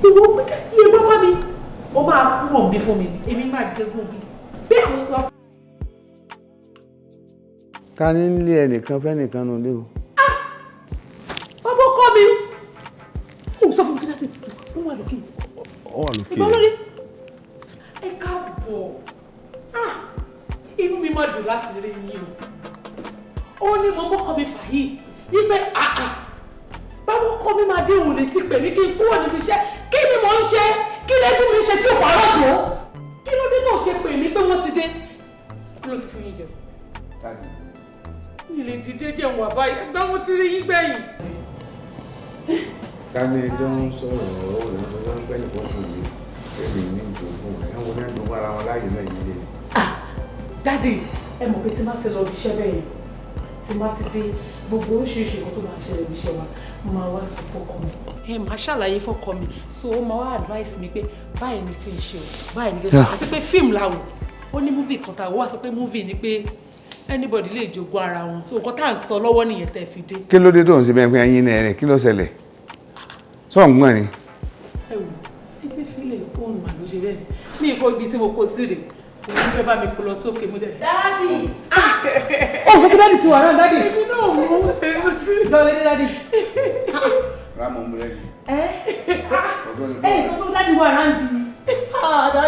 Ìwọ gbé dájú ẹ bá mi. O máa kúrò bí fún mi, èmi máa jẹgún bí. Bẹ́ẹ̀ ni wọ́n. Ta ni ń lé ẹnìkan fẹ́nìkan nù lé o? Bàbá ọkọ mi! Ó sọ fún mi kí dájú ti ó wà lókè. Ó wà lókè. Ìbọn lórí. Ẹ káàbọ̀. Inú mi máa dùn láti rí yín o. Ó ní mo mọ́kọ mi fà yìí. Wípé àà bàbá ọkọ mi máa dé òun létí pè mí kí n kúrò níbi iṣẹ́. Kí ni mò ń ṣe? Kí lẹ́gùn mi ṣe tí ò fara tó? Kí ló dé tó ṣe pè mí pé wọ́n ti dé? Kí ló ti fún yín jẹ? Mi lè dìde jẹun wà báyìí, ẹgbẹ́ wọn ti rí yín gbẹ̀yìn. Ká ní ẹjọ́ ń sọ̀rọ̀ ọ̀rọ̀ rẹ̀ ń sọ pé nìkan kò yé èmi ní ìjogún rẹ̀ ń wọlé ẹ̀dùn ara wọn láàyè náà yìí lé. Dádì, ẹ mọ̀ pé tí má ti lọ ibi iṣẹ́ bẹ́ẹ̀ yẹn, tí má ti dé gbogbo oríṣiríṣi nǹkan tó máa ṣẹlẹ̀ ibi iṣẹ́ wa, mo máa wá sọ fọ́kọ mi. Ẹ máa ṣàlàyé fọ́kọ mi, so ó máa wá advice mi pé báyìí ni kí n ṣe o, báyìí ni kí n ṣe o. Àti pé fíìmù la wò, ó ní múvì kan tá a wò wá sọ pé múvì ni pé anybody lè jogún ara wọn, so nǹkan tá à ń sọ lọ́wọ́ nìyẹn tẹ́ fi dé. Kí ló dé tó ń ṣe bẹ́ẹ̀ pé ẹyin náà rẹ̀ kí ló ṣẹlẹ̀? Sọ̀ ń gbọ́n ni. Ẹ wò, ẹgbẹ́ fílẹ̀ òun mà ló ṣe bẹ́ẹ̀. Mi ì kó ibi tí mo kó sí rè, òun fẹ́ bá mi kó lọ sókè mo jẹ́. Dádì! Ó sọ pé dádì ti wà náà dádì. Èmi náà mò ń ṣe é sí. Gbọ́dọ̀ dé dádì. Rámọ̀ ń búrẹ́dì. Ẹ́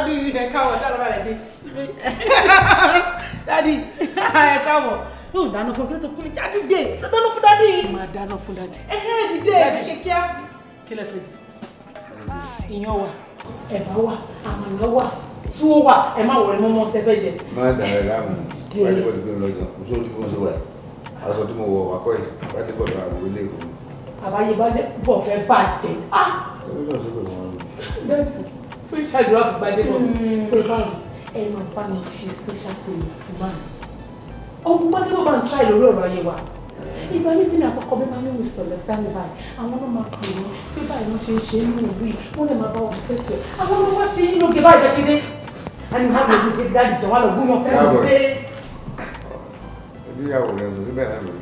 Daddy, ẹ káàbọ̀, dáadáa bá rẹ̀ dé. Daddy, ẹ káàbọ̀. Yóò dáná fún kí ló tó kú ní jáde dé. Dáná fún daddy. Máa dáná fún daddy. Ẹhẹ́ dìde, ẹ ṣe kíá. Kí lẹ fẹ́ jẹ? Iyán wà, ẹ̀bà wà, àmàlà wà, túwó wà, ẹ má wọlé mọ́mọ́ tẹ́ fẹ́ jẹ. Má dàrẹ́ láàmú, wájú bọ́ọ̀dù gbé mi lọ́jọ́, kò sóhun tí mo ṣe wà yìí. Aṣọ tí mo wọ̀ wá kọ́ yìí, wájú bọ́ọ̀dù àbúrò ilé ìkọ́ mi. Àbáyé bá bọ̀ fẹ́ bàjẹ́. Daddy, fún ìṣàdúrà fún gbadé lọ. Pé báwo ẹ máa bá mi ṣe special prayer fún báyìí. Ọ̀gbun bá dé bá ń try lórí ọ̀rọ̀ ayé wa. Ìgbà mi tí mi àkọ́kọ́ bí máa ní misunderstanding báyìí, àwọn náà máa pè mí pé báyìí wọ́n ṣe ń ṣe nínú ìlú yìí, wọ́n lè máa bá wọn ṣètò ẹ̀. Àwọn náà wá ṣe yín lóge báyìí bẹ́ẹ̀ ṣe dé. A ní wọ́n lè gbé dáàdì jọ wá lọ gúnyán fẹ́ lọ dé. Ìyàwó rẹ̀ sọ síbẹ̀ náà lórí.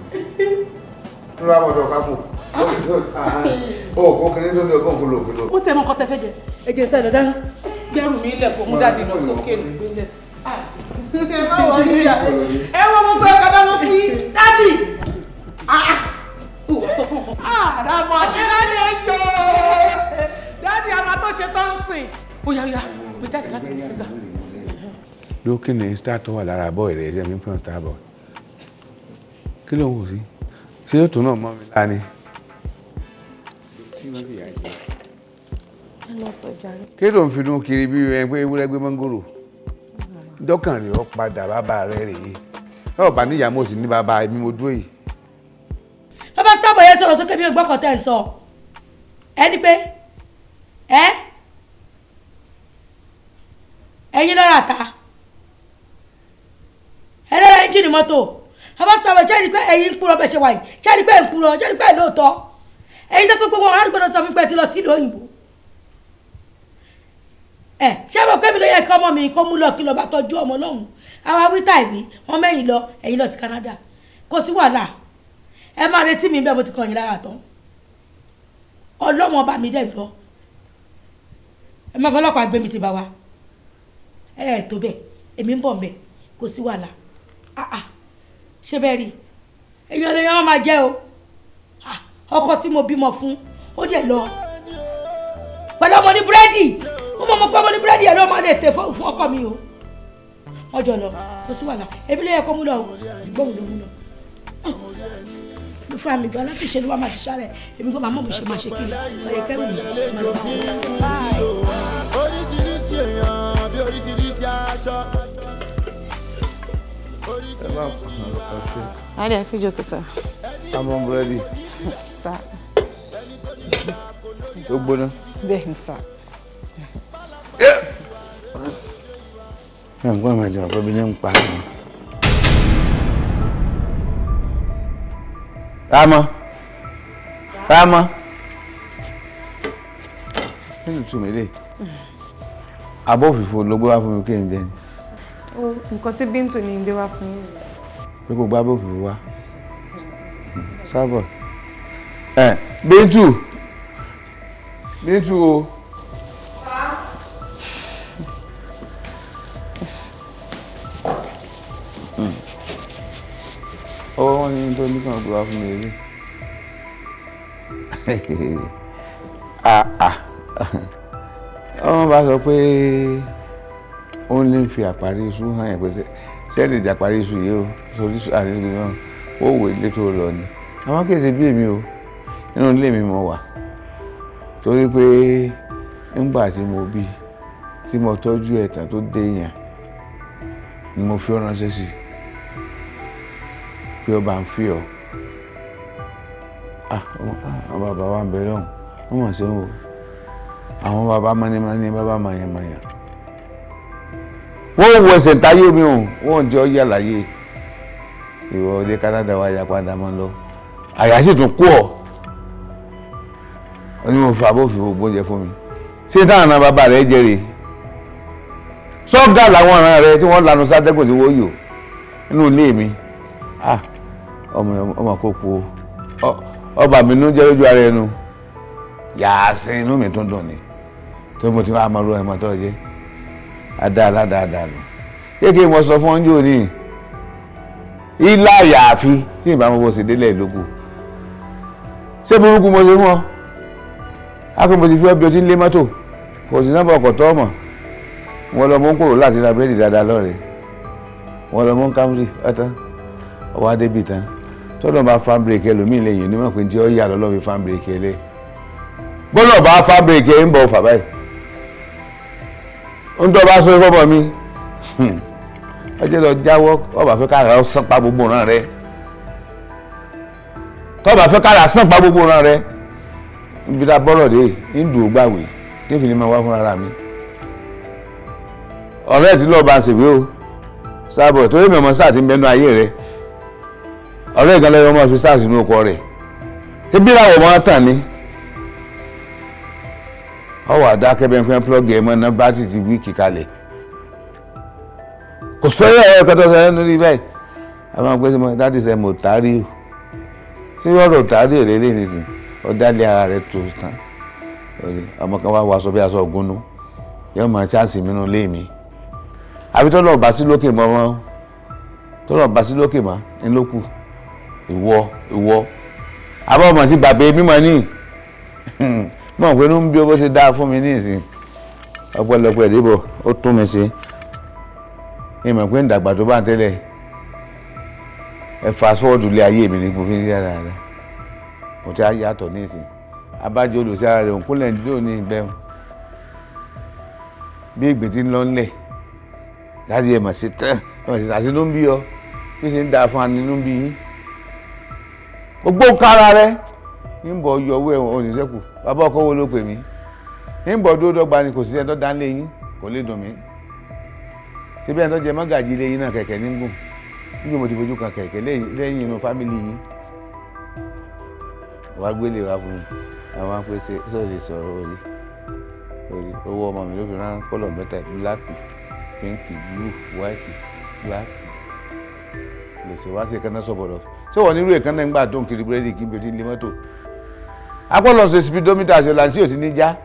Ló bá bọ̀dọ̀ káfò. Ó kó kiri tó ní ọgbọ́n kó lò kí lò. Mo ti ẹ̀ mọ nǹkan tẹ fẹ́ jẹ, ẹ jẹ́ sẹ́ẹ̀ lọ dáná. Gbẹ́rù mi lẹ̀ kó mú dáàdì lọ sókè nígbélẹ̀. Ẹ má wọlé ìjà. Ẹ wọ́n mú pé ọkọ̀ dáná fún yín. Daddy! Àràmọ̀ àti dáàdì ẹ jọ. Dáàdì a máa tó ṣe tó ń sìn. Ó yá yá, gbé jáde láti fi fíza. Lókè ní star tó wà lára bọ́ọ̀ rẹ̀ ṣe mi pọ́n star bọ̀. Kí ló ń wò sí? Ṣé yóò tún náà mọ́ mi lára ni? Kí ló ń fi dún kiri bí ẹ pé ewúrẹ́ gbé mọ́ngòrò? Dọ́kàn rẹ̀ ó padà bàbá rẹ̀ rèé. Náà bá níyàá mo sì ní bàbá mi mo dúró yìí. Bàbá sábà yẹn sọ̀rọ̀ sókè mi ò gbọ́kàn tẹ́ ń sọ. Ẹni pé ẹ ẹyin lọ́ra ta ẹ lọ́ra ẹ́ńjìnì mọ́tò. Bàbá sábà ṣé ẹni pé ẹyin ń kúrọ̀ bẹ́ẹ̀ ṣe wà yìí, ṣé ẹni pé ń kúrọ̀, ṣé ẹni pé lóòótọ́. Ẹyin tó pé gbogbo wọn àdúgbò sọ fún pé ti lọ sí ìlú òyìnbó. Ẹ ṣé mo pé mi ló yẹ kí ọmọ mi kó mú lọ kí lọ bá tọ́jú ọmọ lọ́hùn. Àwa wíta ìwí wọn mẹ́yìn lọ ẹ̀yin lọ sí Canada. Kò sí wàhálà. Ẹ máa retí mi bẹ́ẹ̀ mo ti kàn yín lára tán. Ọlọ́mọ ọba mi dẹ̀ lọ. Ẹ máa fọlọ́pàá gbé mi ti bá wa. Ẹ ẹ̀ tó bẹ́ẹ̀, èmi ń bọ̀ mbẹ̀, kò sí wàhálà. Ṣé bẹ́ẹ̀ rí? Èèyàn lè yàn máa jẹ́ o. Ọkọ tí mo bímọ fún, ó dẹ̀ lọ. Pẹ̀lú ọmọ ní búrẹ́dì, ó mọ̀ mọ̀ pé ọmọ ní búrẹ́dì ẹ̀ ló máa lè tè fún ọkọ mi o. Ọjọ́ lọ, kò sí wàhálà. Èmi ló yẹ kó mú lọ, ṣùgbọ́n òun ló mú lọ. Mo fún àmì gan láti ṣe ló wá máa ti ṣáré, èmi kò máa mọ̀ bó ṣe máa ṣe kiri. Ọ̀yẹ̀ kẹ́rù mi máa lọ fún mi. Oríṣiríṣi èèyàn bí oríṣiríṣi aṣọ. Ẹ má ọtí. Adé ẹ fi jókòó sá. Àmọ́ búrẹ́dì. Sá. Ó gbóná. Bẹ́ẹ̀ ni sá. Ẹ ń gbọ́ àmọ́ ìjọba pé bí ní ń pa á. Rámọ́. Rámọ́. Kí ni ìtumọ̀ eléyìí? Abọ́ òfìfo ló gbé wá fún mi kí n jẹ ni. Nǹkan tí Bíntù ní gbé wá fún yín. Pé kò gbá abọ́ òfìfo wá. Sábọ̀. Ẹ Bíntù. Bíntù o. Ọwọ́ wọn ní tó ní kàn gbé wá fún mi rí. Ọmọ bá sọ pé ó lè fi àparí iṣu hàn yẹn pé sẹ́ẹ̀lì ìjà àparí iṣu yìí o sórí àti náà ó wò ilé tó lọ ni. Àwọn kì í ṣe bí èmi o, inú ilé mi mo wà torí pé ńgbà tí mo bí tí mo tọ́jú ẹ̀tàn tó dé yàn ni mo fi ọ́ ránṣẹ́ sí pé ọba ń fi ọ́. Àwọn bàbá wa ń bẹ lọ́hùn wọ́n mọ̀ sí o. Àwọn bàbá mọ́nímọ́ní bàbá mọ̀yànmọ̀yàn. Wọ́n wọ ẹsẹ̀ táyé mi o, wọ́n jẹ́ ọ yàlàyé. Ìwọ ọdẹ Canada wa ya padà mọ́ lọ. Àyà sì tún kú ọ. Ó ní mo fà bó fi gbogbo oúnjẹ fún mi. Ṣé táwọn náà bàbá rẹ jẹ rèé? Sọ́gà làwọn ọ̀ràn rẹ tí wọ́n lanu sátẹ́gùn tí wọ́n yò nínú ilé mi. Ọmọ kò kú o. Ọba mi nú jẹ́ lójú ara ẹnu. Yàásín inú mi tún dùn ni. Tó mo ti wá máa ro ẹ̀mọ́ tó jẹ́. Adá aládàáda nù. Kéèké mo sọ fún ọ́njọ́ ní ilá àyàfi tí ìbámu bó ṣe délẹ̀ lóko. Ṣé burúkú mo ṣe fún ọ? Á pé mo ti fi ọ́ bí o ti ń lé mọ́tò. Kò sí nọ́mbà ọkọ̀ tó mọ̀. Wọ́n lọ mú kúrò láti ra búrẹ́dì dáadáa lọ́rẹ̀ẹ́, wọ́n lọ mú Camry ọ̀tán ọwọ́ adébì tán. Tọ́lọ́ bá fan bírèkì ẹlòmíì lẹ́yìn onímọ̀ pé tí ó yà lọ́lọ́ fi fan bírèkì ẹ lé. Gbọ́dọ̀ bá fan bírèkì ẹ ń bọ̀ fà báyìí, ń tọ́ bá sọ fọ́mọ mi, ọjọ́ lọ jáwọ́. Ọba fẹ́ kára sán pa gbogbo ọ̀ràn rẹ, tọ́ba fẹ́ kára sán pa gbogbo ọ̀ràn rẹ, níbi tá a bọ́rọ̀ dé ń dùn ó gbàwé tí èmi ní máa wá fúnra mi. Ọ̀rẹ́ tí lọ́ọ́ bá ń ṣèwé o sábọ̀, torí mi ọmọ sáà ti ń bẹnu ayé rẹ. Ọ̀rẹ́ ìkan lẹ́yìn ọmọ fi sáà sínú ọkọ rẹ̀, ṣé bí làwọn ọmọ tàn ní. Ọwọ́ àdákẹ́ bẹ́ẹ̀ fẹ́ plug ẹ̀ mọ́ náà, bátìrì ti weak kalẹ̀, kò sọ́yẹ́ ẹ̀rọ kẹtọ́ sọ ẹnu rí bẹ́ẹ̀. Àwọn ọmọ pé dáàdì sẹ́ mo tàrí o, ṣé ọ̀rọ̀ tàrí èrè lè nìsín? Ó dálé ara rẹ̀ tó tán. Ọmọ kan wá wọ aṣọ bí aṣọ ògúnnú, yóò máa ṣáàṣì nínú ilé mi. Àbí tó lọ́ọ̀ bá sí lókè mọ́ wọn, tó lọ́ọ̀ bá sí lókè mọ́ ńlọ́kù. Ìwọ ìwọ àbọ̀ ọmọ tí bàbá mi mọ̀ ní mọ̀ pé inú ń bí ó bó ṣe dáa fún mi ní ìsìn. Ọ̀pọ̀lọpọ̀ ìdìbò ó tún mi ṣe, ìmọ̀ pé ń dàgbà tó bá ń tẹ́lẹ̀. Ẹ fast forward lé ayé mi ní mo fi ń rí dáadáa, mo ti á yàtọ̀ ní ìsìn. Abájọ olùsí ara rẹ̀ òǹkúnlẹ̀ ń dúró ní ìbẹ̀ bí ìgbín tí ń lọ ńlẹ̀. Dáàdi ẹ̀ mà sí tán, ẹ̀ mà sí tán, àti inú ń bí ọ bí ṣe ń dáa fún ani, inú ń bí yín. Gbogbo kára rẹ ń bọ̀ yọ owó ẹ̀wọ̀n oníṣẹ́kù. Bàbá ọkọ wo ló pè mí ń bọ̀ dúró dọ́gba ni, kò sí ẹni tó dá lé yín, kò lè dùn mí. Síbi ẹni tó jẹ mọ́gàjì ilé yín náà, kẹ̀kẹ́ ní gùn níbi mo ti fojú kan kẹ̀kẹ́ lẹ́yìn inú family yín. Wàá gbélé wa fún mi, àwọn apèsè sọ̀rọ̀ sọ̀rọ̀ orí orí owó ọmọ mi ló fi rán colour mẹ́ta: black, pink, blue, white, black. Lè ṣe wá sí ìkànnà sọ̀bọ̀dọ̀. Ṣé wọ́n nírú ìkànnà ń gbà tó ń kiri búrẹ́dì kí n bẹ tí ń lé mọ́tò apọ́lọ̀ ṣe speedometer ṣe làǹtí ò ti ní já.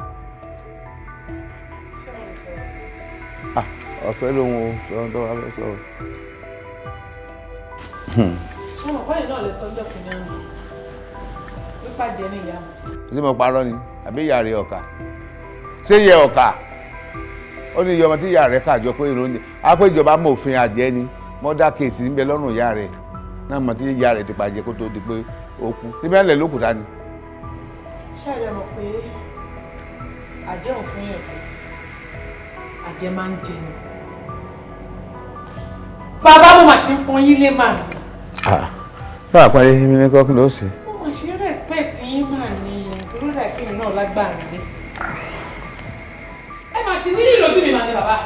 Ọ̀fẹ́ lòun ò sọ ohun tó wà fẹ́ sọ. Ṣé mo kọ́ yìí náà lè sọ ọjọ́ kìíní àná wípé àjẹ́ ní ìyá mi? Ṣé mo parọ́ ni àbí ìyá rẹ̀ ọ̀kà? Ṣé yẹ ọ̀kà ó ní iye ọmọ tí ìyá rẹ̀ kàjọ pé ìròyìn á pé ìjọba mọ̀ òfin àjẹ́ ni, murder case ń bẹ lọ́rùn ìyá rẹ̀ náà, mọ̀ tí ìyá rẹ̀ ti pàjẹ́ kó tó di pé ó kú síbẹ̀ ńlẹ̀ lókùtà ni. Ṣé ẹ mọ̀ pé àjẹ́ ò fún yàn jẹ, àjẹ́ máa ń jẹ ni. Bàbá, mo mà ṣe ń pọn yín lé màá ní. Báwa parí mi ní kọ́kí ló ṣe. Mo mà ṣe ń respect yín mà ní, torí rẹ̀ kí mi náà lágbára nílé. Ẹ mà ṣe nílì lójú mi mà ní, bàbá.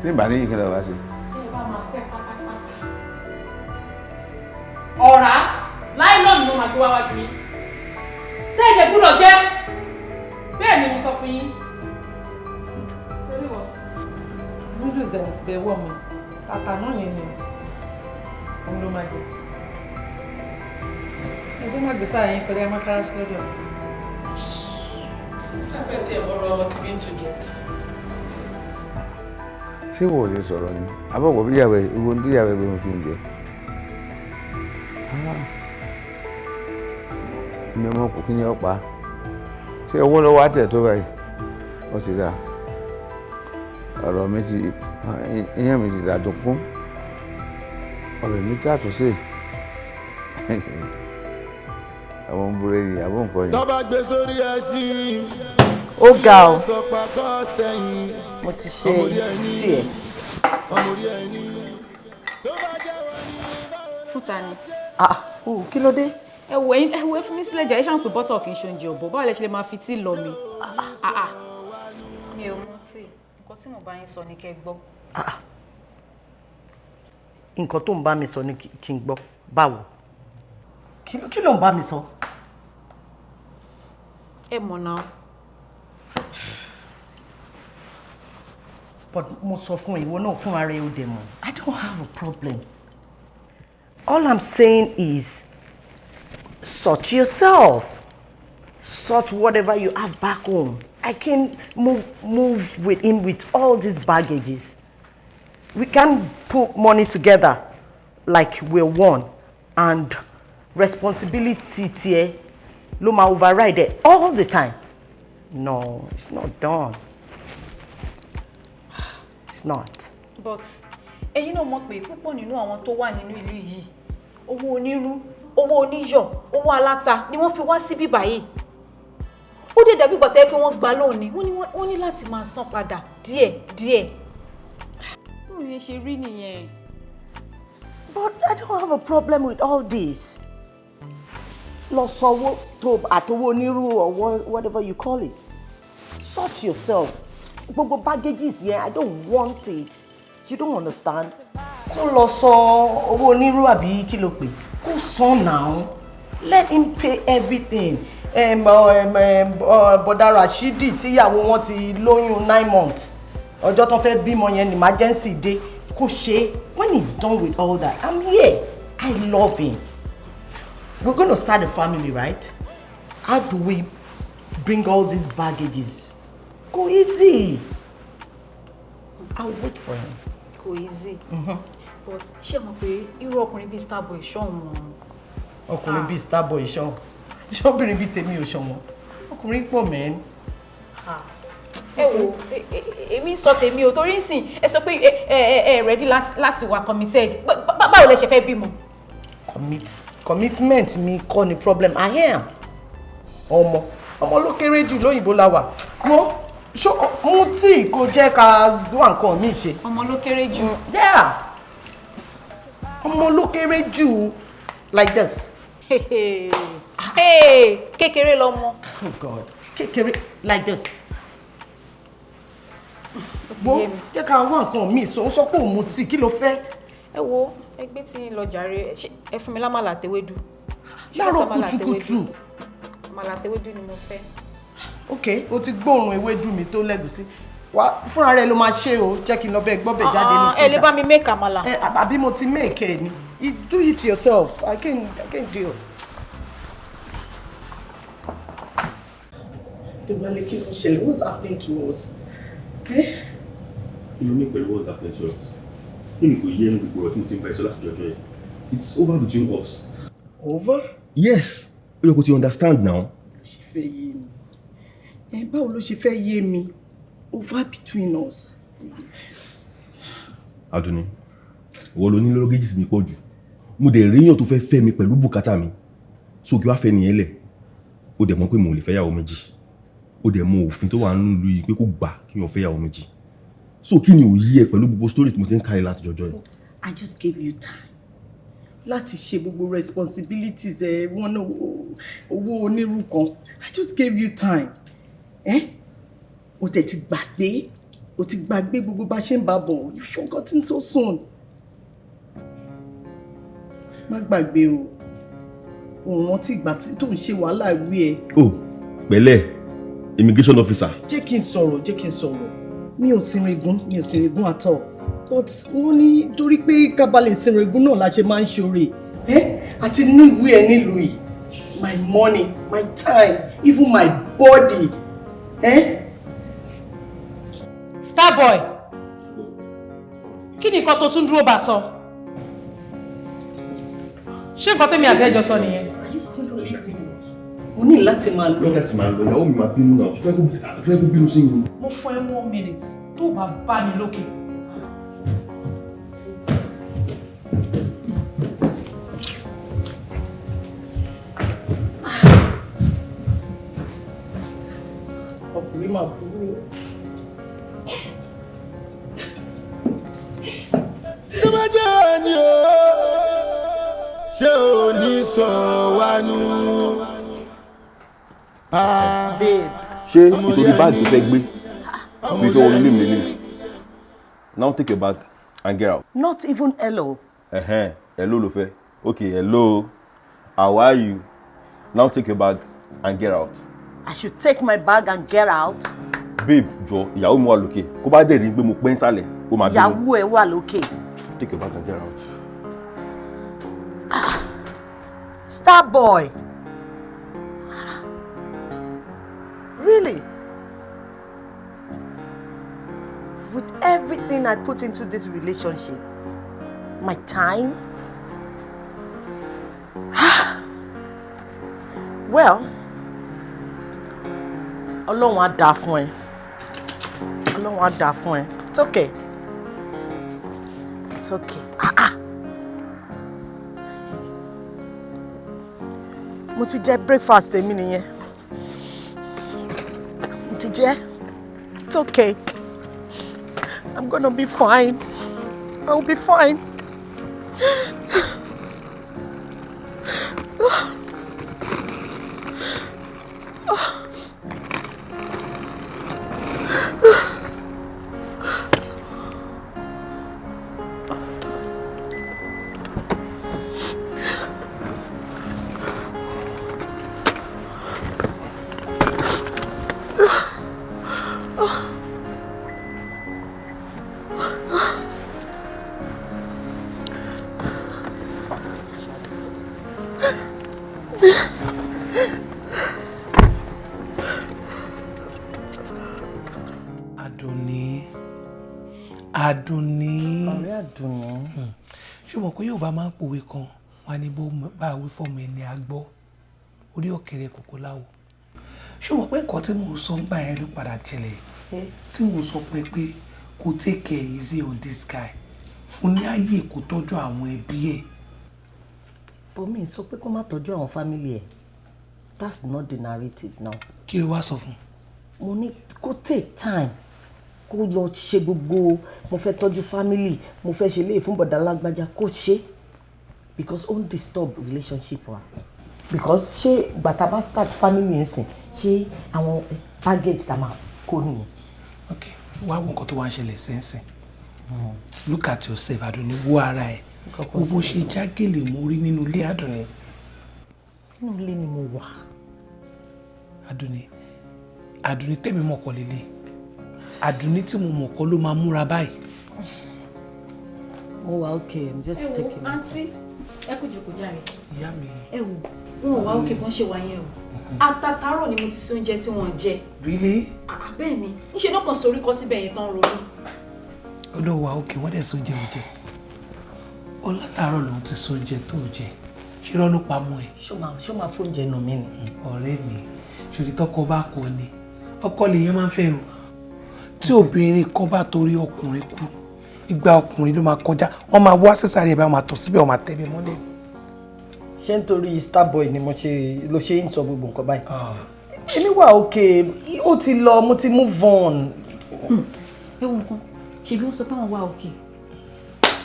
Tí n bá ní yìí, kí ló wá sí? Tí ẹ bá máa tẹ́ pátápátá, ọ̀rá láìlọ́ọ̀nù ló máa gbé wá wájú yín. Tẹ́ẹ̀dẹ̀ gbúdọ̀ jẹ́ bẹ́ẹ̀ ni mo sọ fún yín. Sórí wọ noodles ẹ̀ ti bẹ̀ wọ̀ mi tàtà náà yẹn ni òun ló máa jẹ. Ẹjọ́ má gbèsè àyín pẹ̀lú ẹ mọ́ṣáláṣí lọ́dọ̀. Tábìlì tí ẹ̀ mọ́rọ̀ ọmọ tí bí ń tún jẹ. Ṣé wò ó lè sọ̀rọ̀ ni? Abọ́wọ̀ bí ìyàwó ẹ̀ ìwọ tí ìyàwó ẹ̀ bí mo fi ń jẹ. Mi ọmọ kò kí ni ọ pa, ṣé owó lọ́wọ́ á tẹ̀ tó báyìí? Ó ti dà, ọ̀rọ̀ mi ti iyán mi ti dàdún kún, ọbẹ̀ mi tí àtúnṣe àwọn búrẹ́dì àbọ̀ nǹkan yìí. Tọ́ba gbé sórí ẹṣin. Ó ga ọ. Sọ pàkọ́ sẹ́yìn. Mo ti ṣe tiẹ̀. Ọmọ orí ẹni. Fún ta ni? Ah, oh, kí ló dé? Ẹ wo ẹyin, ẹ wo, ẹ fi mí sílẹ̀ jà. Ẹ ṣáà ń pè bọ́tọ̀ kì í ṣe oúnjẹ ọ̀bọ̀. Báwo lẹ ṣe lè máa fi tíì lọ mi? Ah, ah. Mi ò mú tíì. Nǹkan tí mo bá yín sọ ni kẹ́ gbọ́. Nǹkan tó ń bá mi sọ ni kí n gbọ́ báwo? Kí ló ń bá mi sọ? Ẹ mọ̀ náà. But mo sọ fún ìwọ náà fún ara ẹ, ó dẹ̀ mọ̀. I don't have a problem. All I'm saying is sort yourself. Sort whatever you have back home. I can't move with him with all these baggages. We can't put money together like we're one, and responsibility tiẹ̀ ló máa override it all the time. No, it's not done. It's not. But ẹ̀yin náà mọ̀ pé púpọ̀ nínú àwọn tó wà nínú ìlú yìí, owó onírú, owó oníyọ̀, owó aláta ni wọ́n fi wá síbí báyìí. Ó dẹ̀ dàbí ìgbà tó yẹ pé wọ́n gbà lónìí, wọ́n ní láti máa san padà díẹ̀ díẹ̀. Báwo yẹn ṣe rí nìyẹn? But I don't have a problem with all this. Lọ sanwó tó àtowó onírú or whatever you call it. Sort yourself. Gbogbo baggages yẹn, I don't want it. You don't understand. Kó lọ san owó onírú àbí kí ló pè? Kó san now. Let him pay everything. Bọ̀dá Rashidi tíyàwó wọn ti lóyún 9 months. Ọjọ́ tó fẹ́ bímọ yẹn ní emergency dé. Kó ṣe. When he's done with all that, I'm here. I love him. We're going to start a family, right? How do we bring all these baggages? Go easy. I'll wait for him. Kò easy. But ṣé mọ̀ pé irú ọkùnrin bíi Starboy ṣọ̀wọ́n? Ọkùnrin bíi Starboy ṣọ̀wọ́n. Ṣọ́bìnrin bíi tèmi ò ṣọ̀wọ́n. Ọkùnrin pọ̀ mẹ́rin. Ẹ wo, èmi ń sọ tèmi o, torí nsìn ẹ sọ pé ẹ ready láti wà committed. Báwo lẹ ṣe fẹ́ bímọ? Commitment mi kọ́ ni problem. I am. Ọmọ. Ọmọ ló kéré jù, lóyìnbó la wà. Mo ṣó mú tíì kó jẹ́ ká wá nǹkan mi ṣe. Ọmọ ló kéré jù. Yeah. Ọmọ ló kéré jù, like this. Hey, kékeré lọmọ. Oh God. Kékeré like this. Ó ti Wo, yé mi. jẹ́ ká wá nǹkan mi sọ, ó sọ pé òun mu tíì, kí ló fẹ́? Ẹ wo, ẹgbẹ́ tí ń lọ jàre, ṣé ẹ fún mi lámàlà àtewédú. Ṣé Láàárọ̀ ẹ sọ àmàlà àtewédú? kùtùkùtù. Àmàlà àtewédú ni mo fẹ́. Ok, o ti gbóòórùn ewédú mi tó lẹ́gùsí. Wá fúnra rẹ ló máa ṣe o, jẹ́ kí n lọ bẹ́ẹ̀ gbọ́bẹ̀ jáde nínú Ah, ẹ lè bá mi make àmàlà. Ẹ àbí mo ti make ẹ ni. It's do it yourself. I can't deal. Dewale, kí ló ń ṣẹlẹ̀? What's happening to us? Kí ló ní pẹ̀lú what's happening to us? Kí ni kò yé ẹnu gbogbo ọ̀rọ̀ tí mo ti ń bá ẹ sọ láti jọjọ́ yẹn? It's over between us. Over? Yes, ó yẹ kó ti understand now. Ṣe fẹ́ yé mi? Ẹ báwo ló ṣe fẹ́ yé mi? Over between us. Adúnní, ìwọ ló ní lọ́gẹ́jì mi pọ̀ jù. Mo dẹ̀ ríyàn tó fẹ́ fẹ́ mi pẹ̀lú bùkátà mi, so kí wàá fẹ́ nìyẹn lẹ̀. Ó dẹ̀ mọ̀ pé mo ò lè fẹ́ yàwó méjì. Ó dẹ̀ mọ̀ òfin tó wà nínú ìlú yìí pé kó gbà kí wọ́n fẹ́ yàwó méjì. So kí ni òyí ẹ pẹ̀lú gbogbo story tí mo ti ń kárí láti jọjọ́ yìí? I just gave you time láti ṣe gbogbo responsibilities ẹ, wọn náà, owó onírú kan. I just gave you time. Ẹ o tẹ̀ ti gbàgbé, o ti gbàgbé gbogbo bá ṣe ń bá bọ̀. You forgotten so soon. Má gbàgbé o, òun rántí ìgbà tó ń ṣe wàhálà ìwé ẹ. Oh, pẹ̀lẹ́, immigration officer. Jẹ́ kí n sọ̀rọ̀, jẹ́ kí n sọ̀rọ̀. Mi ò sinregun, mi ò sinregun at all, but wọ́n ní torí pé kábàlẹ̀ sinregun náà la ṣe máa ń ṣoore ẹ àti níwèé ẹ nílùú yìí. My money, my time, even my body. Eh? Starboy, kí ni nǹkan tó tún dúró bá sọ? Ṣé nǹkan tẹ́mi àti ẹjọ́ sọ nìyẹn? Mo ní láti máa lọ. Ní láti máa lọ, ìyàwó mi máa bínú náà. Fẹ́ kó bínú sí mi. Mo fún ẹ one minute, tó bá bá mi lókè. Ọkùnrin máa burú o. Tó bá jẹ́ ẹni o, ṣé ò ní sọ wá nù? Ṣé nítorí báàgì tó fẹ́ gbé bí fẹ́ wọnú ilé mi lélẹ̀? Now take your bag and get out. Not even hello. Ẹ̀hẹ́n, hello ló fẹ́. Okay, hello, how are you? Now take your bag and get out. I should take my bag and get out? Babe, jọ, ìyàwó mi wà lókè. Kó bá dẹ̀ rí pé mo pẹ́ ń sálẹ̀, ó máa bínú. Ìyàwó ẹ wà lókè? Take your bag and get out. Starboy. Really? With everything I put into this relationship, my time, well, Ọlọ́run á dáa fún ẹ. Ọlọ́run á dáa fún ẹ. It's okay. It's okay. Ah ah. Mo ti jẹ breakfast èmi nìyẹn. Mo ti jẹ. It's okay. I'm gonna be fine. I will be fine. Àdùnní, Àdùnní. Ọ̀rẹ́ Àdùnní. Ṣé o mọ̀ pé Yorùbá máa ń pòwe kan wà ní bó bá wí fọ́mọ ẹni a gbọ́ orí ọ̀kẹ́rẹ́ kòkó láwo. Ṣé o mọ̀ pé nǹkan tí mò ń sọ ń gbà yẹn ló padà jẹlẹ̀ tí mò ń sọ fún ẹ pé kò take it easy on this guy, fún ní ààyè kó tọ́jú àwọn ẹbí ẹ̀. Bọ́mí sọ pé kó má tọ́jú àwọn family ẹ̀. That's not the narrative now. Kí ló wá sọ fún? Mo ní kó take time, kó lọ ṣe gbogbo mo fẹ́ tọ́jú family, mo fẹ́ ṣe léè fún bọ̀dá lágbájá, kó ṣe, because ó ń disturb relationship wa. Because ṣé gbàtà bá start family yẹn sìn, ṣé àwọn baggage tá máa kó nìyẹn? Ok, wá wo nǹkan tó wá ń ṣẹlẹ̀ sẹ́nsìn. Look at yourself, Àdùnní, wo ara ẹ̀, wo bó ṣe jágèlè mórí nínú ilé, Àdùnní. Nínú ilé ni mo wà. Àdùnní, Àdùnní tẹ̀mí mọ̀ kọ́ lélẹ̀. Àdùnní tí mo mọ̀ kọ́ ló máa múra báyìí. Mo wà okay, I'm just Ẹ wo, taking my àǹtí, ẹ kú jòkó jàre. Ìyá mi. Ẹ wò, wọn ò wá òkè bọ́n ṣe wà yẹn o. Àtàtàrọ̀ ni mo ti ṣe oúnjẹ tí wọ́n jẹ. Really? Àà, bẹ́ẹ̀ ni, níṣẹ́ náà kàn sórí kọ́ síbẹ̀ yẹn tán ronú. Olówó wa òkè, wọ́n dẹ̀ sóúnjẹ ò jẹ. Ó látàárọ̀ lòun ti sóúnjẹ tó jẹ. Ṣé irọ́ ló pamọ́ ẹ? Ṣó máa fóúnjẹ nù mí ni? Ọ̀rẹ́ mi, ṣòrí tọkọ bá kọ ni. Ọkọ lèèyàn máa ń fẹ́ o. Tí obìnrin kan bá torí ọkùnrin kú, ìgbà ọkùnrin ló máa kọjá. Wọ́n máa wá sísàlẹ̀ ẹ̀ bá máa tọ̀ síbẹ̀, wọ́n máa tẹ̀ mí mọ́lẹ̀. Ṣé nítorí Starboy ni mo ṣe ló ṣe ń sọ gbogbo nǹkan báyìí? Èmi wà okay, ó ti lọ, mo ti move on. Ẹ wo nǹkan, ṣebí wọ́n sọ pé àwọn wà òkè.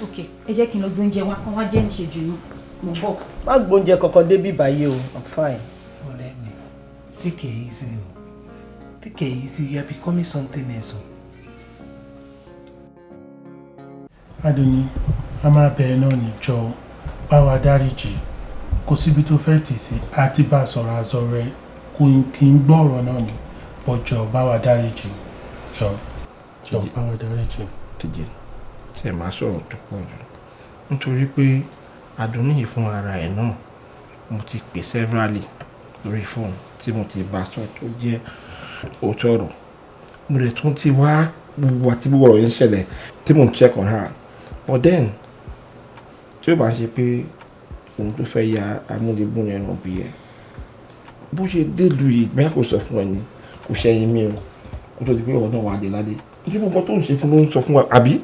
Òkè, ẹ jẹ́ kí n lọ gbé oúnjẹ wá, kán wá jẹ́ níṣẹ́jú yín. Mo ń bọ̀. Má gbóúnjẹ kankan débí báyìí o, I'm fine. Ọ̀rẹ́ mi, take it easy o. Take it easy, you are becoming something else o. Adùnní, a máa bẹ̀ ẹ́ náà níjọ́, bá wa dáríjì. Kò síbi tó fẹ́ tì sí àti bá a sọ̀rọ̀ àzọ rẹ, kò kì í gbọ́ ọ̀rọ̀ náà ni bọ́jọ́. Bá wa dáríjì, jọ jọ, bá wa dáríjì. Tìjẹ́ tí ẹ máa sọ̀rọ̀ tó pọ̀ jù nítorí pé Àdùnní yìí fún ara ẹ̀ náà, mo ti pè severally lórí fóònù tí mo ti bá sọ tó jẹ́ òótọ́ ọ̀rọ̀. Mo dẹ̀ tún ti wá gbogbo àti gbogbo ọ̀rọ̀ yìí ń ṣẹlẹ̀ tí mò ń check on her, but then tí ó bá ṣe pé òun tó fẹ́ ya amúlẹ̀gbọ́n yẹn náà bí ẹ bó ṣe délùú yìí, bẹ́ẹ̀ kò sọ fún ẹ ni, kò ṣẹ̀yìn mi o, kó tó di pé ọ̀rọ̀ náà wà á dé ládé, nítorí gbogbo tó ń ṣe fún ló ń sọ fún wa, àbí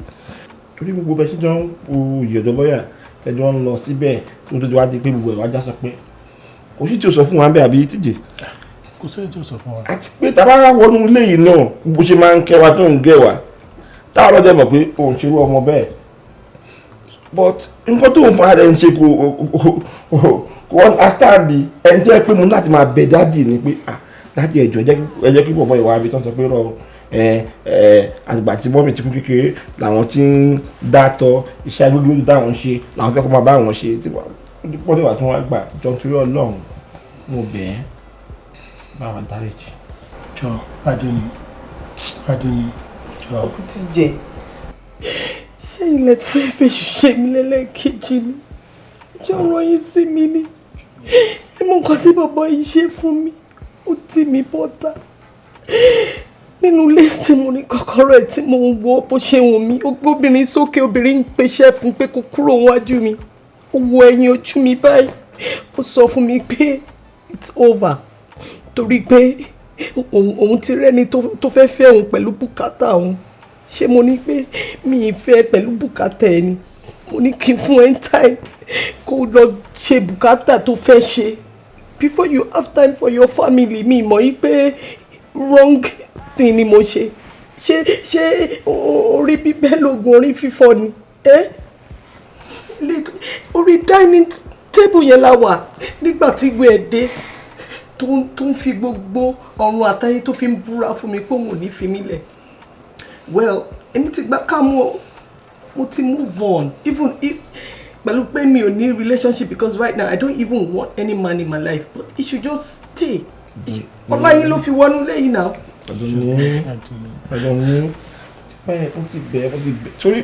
torí gbogbo bẹ́ẹ̀ ṣe jọ ń po ìyọ̀dọ̀ lọ́yà tẹ́jọ́ ń lọ síbẹ̀ tó tó di wá di pé gbogbo ẹ̀ wá já sọ pé kò sí tí o sọ fún wa ń bẹ́, àbí tíjì? Kò sí tí o sọ fún wa. Àti pé tá a bá wọnú ilé yìí náà, bó ṣe máa ń kẹ́ wa tó ń gẹ̀ wá, táwọn ọlọ́dẹ mọ̀ pé òun ṣerú ọmọ bẹ́ẹ̀, but nǹkan tó ń fara rẹ̀ ń ṣe kò understand. Ẹni jẹ́ pé mo ní láti máa bẹ daddy ni pé, "Ah, daddy, ẹ jọ̀ọ́, ẹ jẹ́ kí bọ̀bọ̀ ìwà ibi tó ń sọ pé rọ ẹ ẹ àtìgbà tí mummy ti kú kékeré làwọn ti ń dátọ iṣẹ́ agbègbè táwọn ń ṣe, làwọn fẹ́ kó máa bá àwọn ṣe tí wọ́n dé wà tí wọ́n gbà jọ." Nítorí Ọlọ́run, mo bẹ̀ ẹ́, bá wa dáríjì. Jọ, Adùnní, Adùnní, jọ. Ọkùn ti jẹ, ṣé ilẹ̀ tó fẹ́ fẹ́ ṣiṣẹ́ mi lẹ́lẹ́kejì ni? Ṣé ọ̀rọ̀ yín sí mi ni? Ẹ mọ nǹkan tí bàbá yìí ṣe fún mi. Ó tì mí bọ́ta nínú ilé tí mo ní kọ́kọ́rọ́ ẹ̀, tí mo ń wọ bó ṣe wù mí. Ó gbé obìnrin sókè, obìnrin ń peṣẹ́ fún pé kó kúrò níwájú mi. Ó wo ẹ̀yìn ojú mi báyìí, ó sọ fún mi pé it's over, torí pé òun ti rẹ́ni tó fẹ́ fẹ́ òun pẹ̀lú bùkátà òun. Ṣé mo ní pé mi ì fẹ́ pẹ̀lú bùkátà ẹ ni? Mo ní kí n fún ẹ time kó lọ ṣe bùkátà tó fẹ́ ṣe before you have time for your family. Mi mọ̀ yí pé wrong thing ni mo ṣe. Ṣé orí bíbẹ́ lóògùn orí fífọ́ ni? Ẹ́ orí dining table yẹn la wà nígbà tí ìwé ẹ̀ dé, tó ń fi gbogbo ọ̀run àtayé tó fi ń búra fún mi pé òun ò ní fi mí lẹ̀. Well, èmi ti gbà kámú o, mo ti move on, even if pẹ̀lú pé mi ò ní relationship, because right now I don't even want any man in my life, but he should just stay. Ọláyin ló fi wọnú lẹ́yìn náà. Àdùnní, Àdùnní, báyìí ó ti bẹ̀, ó ti bẹ̀ torí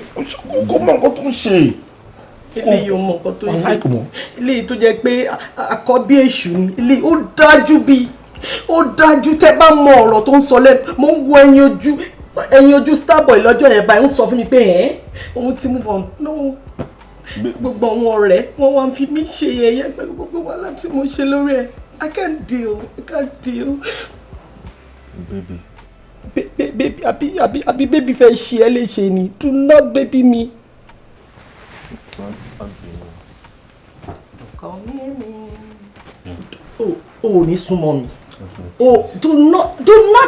kò mọ nǹkan tó ń ṣe. Eléyìí ò mọ nǹkan tó ń ṣe. Aláìkò mọ̀. Eléyìí tó jẹ́ pé àkọ́bí èṣù ni eléyìí, ó dájú bí ó dájú. Tẹ́ bá mọ ọ̀rọ̀ tó ń sọ lẹ́nu, mo ń wo ẹyin ojú Starboy lọ́jọ́ yẹn báyìí, ń sọ fún mi pé ẹ̀ òun ti move on. No, gbogbo àwọn ọ̀rẹ́ wọn wá ń fi mí ṣe yẹ̀yẹ́ pẹ̀lú gbogbo wàhálà tí mo ṣe lórí ẹ̀. I can't deal, I can't deal. Baby. Baby, àbí baby fẹ́ ṣe ẹ́ léṣe ni? Do not baby me. Call me. Oh, oh, ní súnmọ́ mi. Oh, do not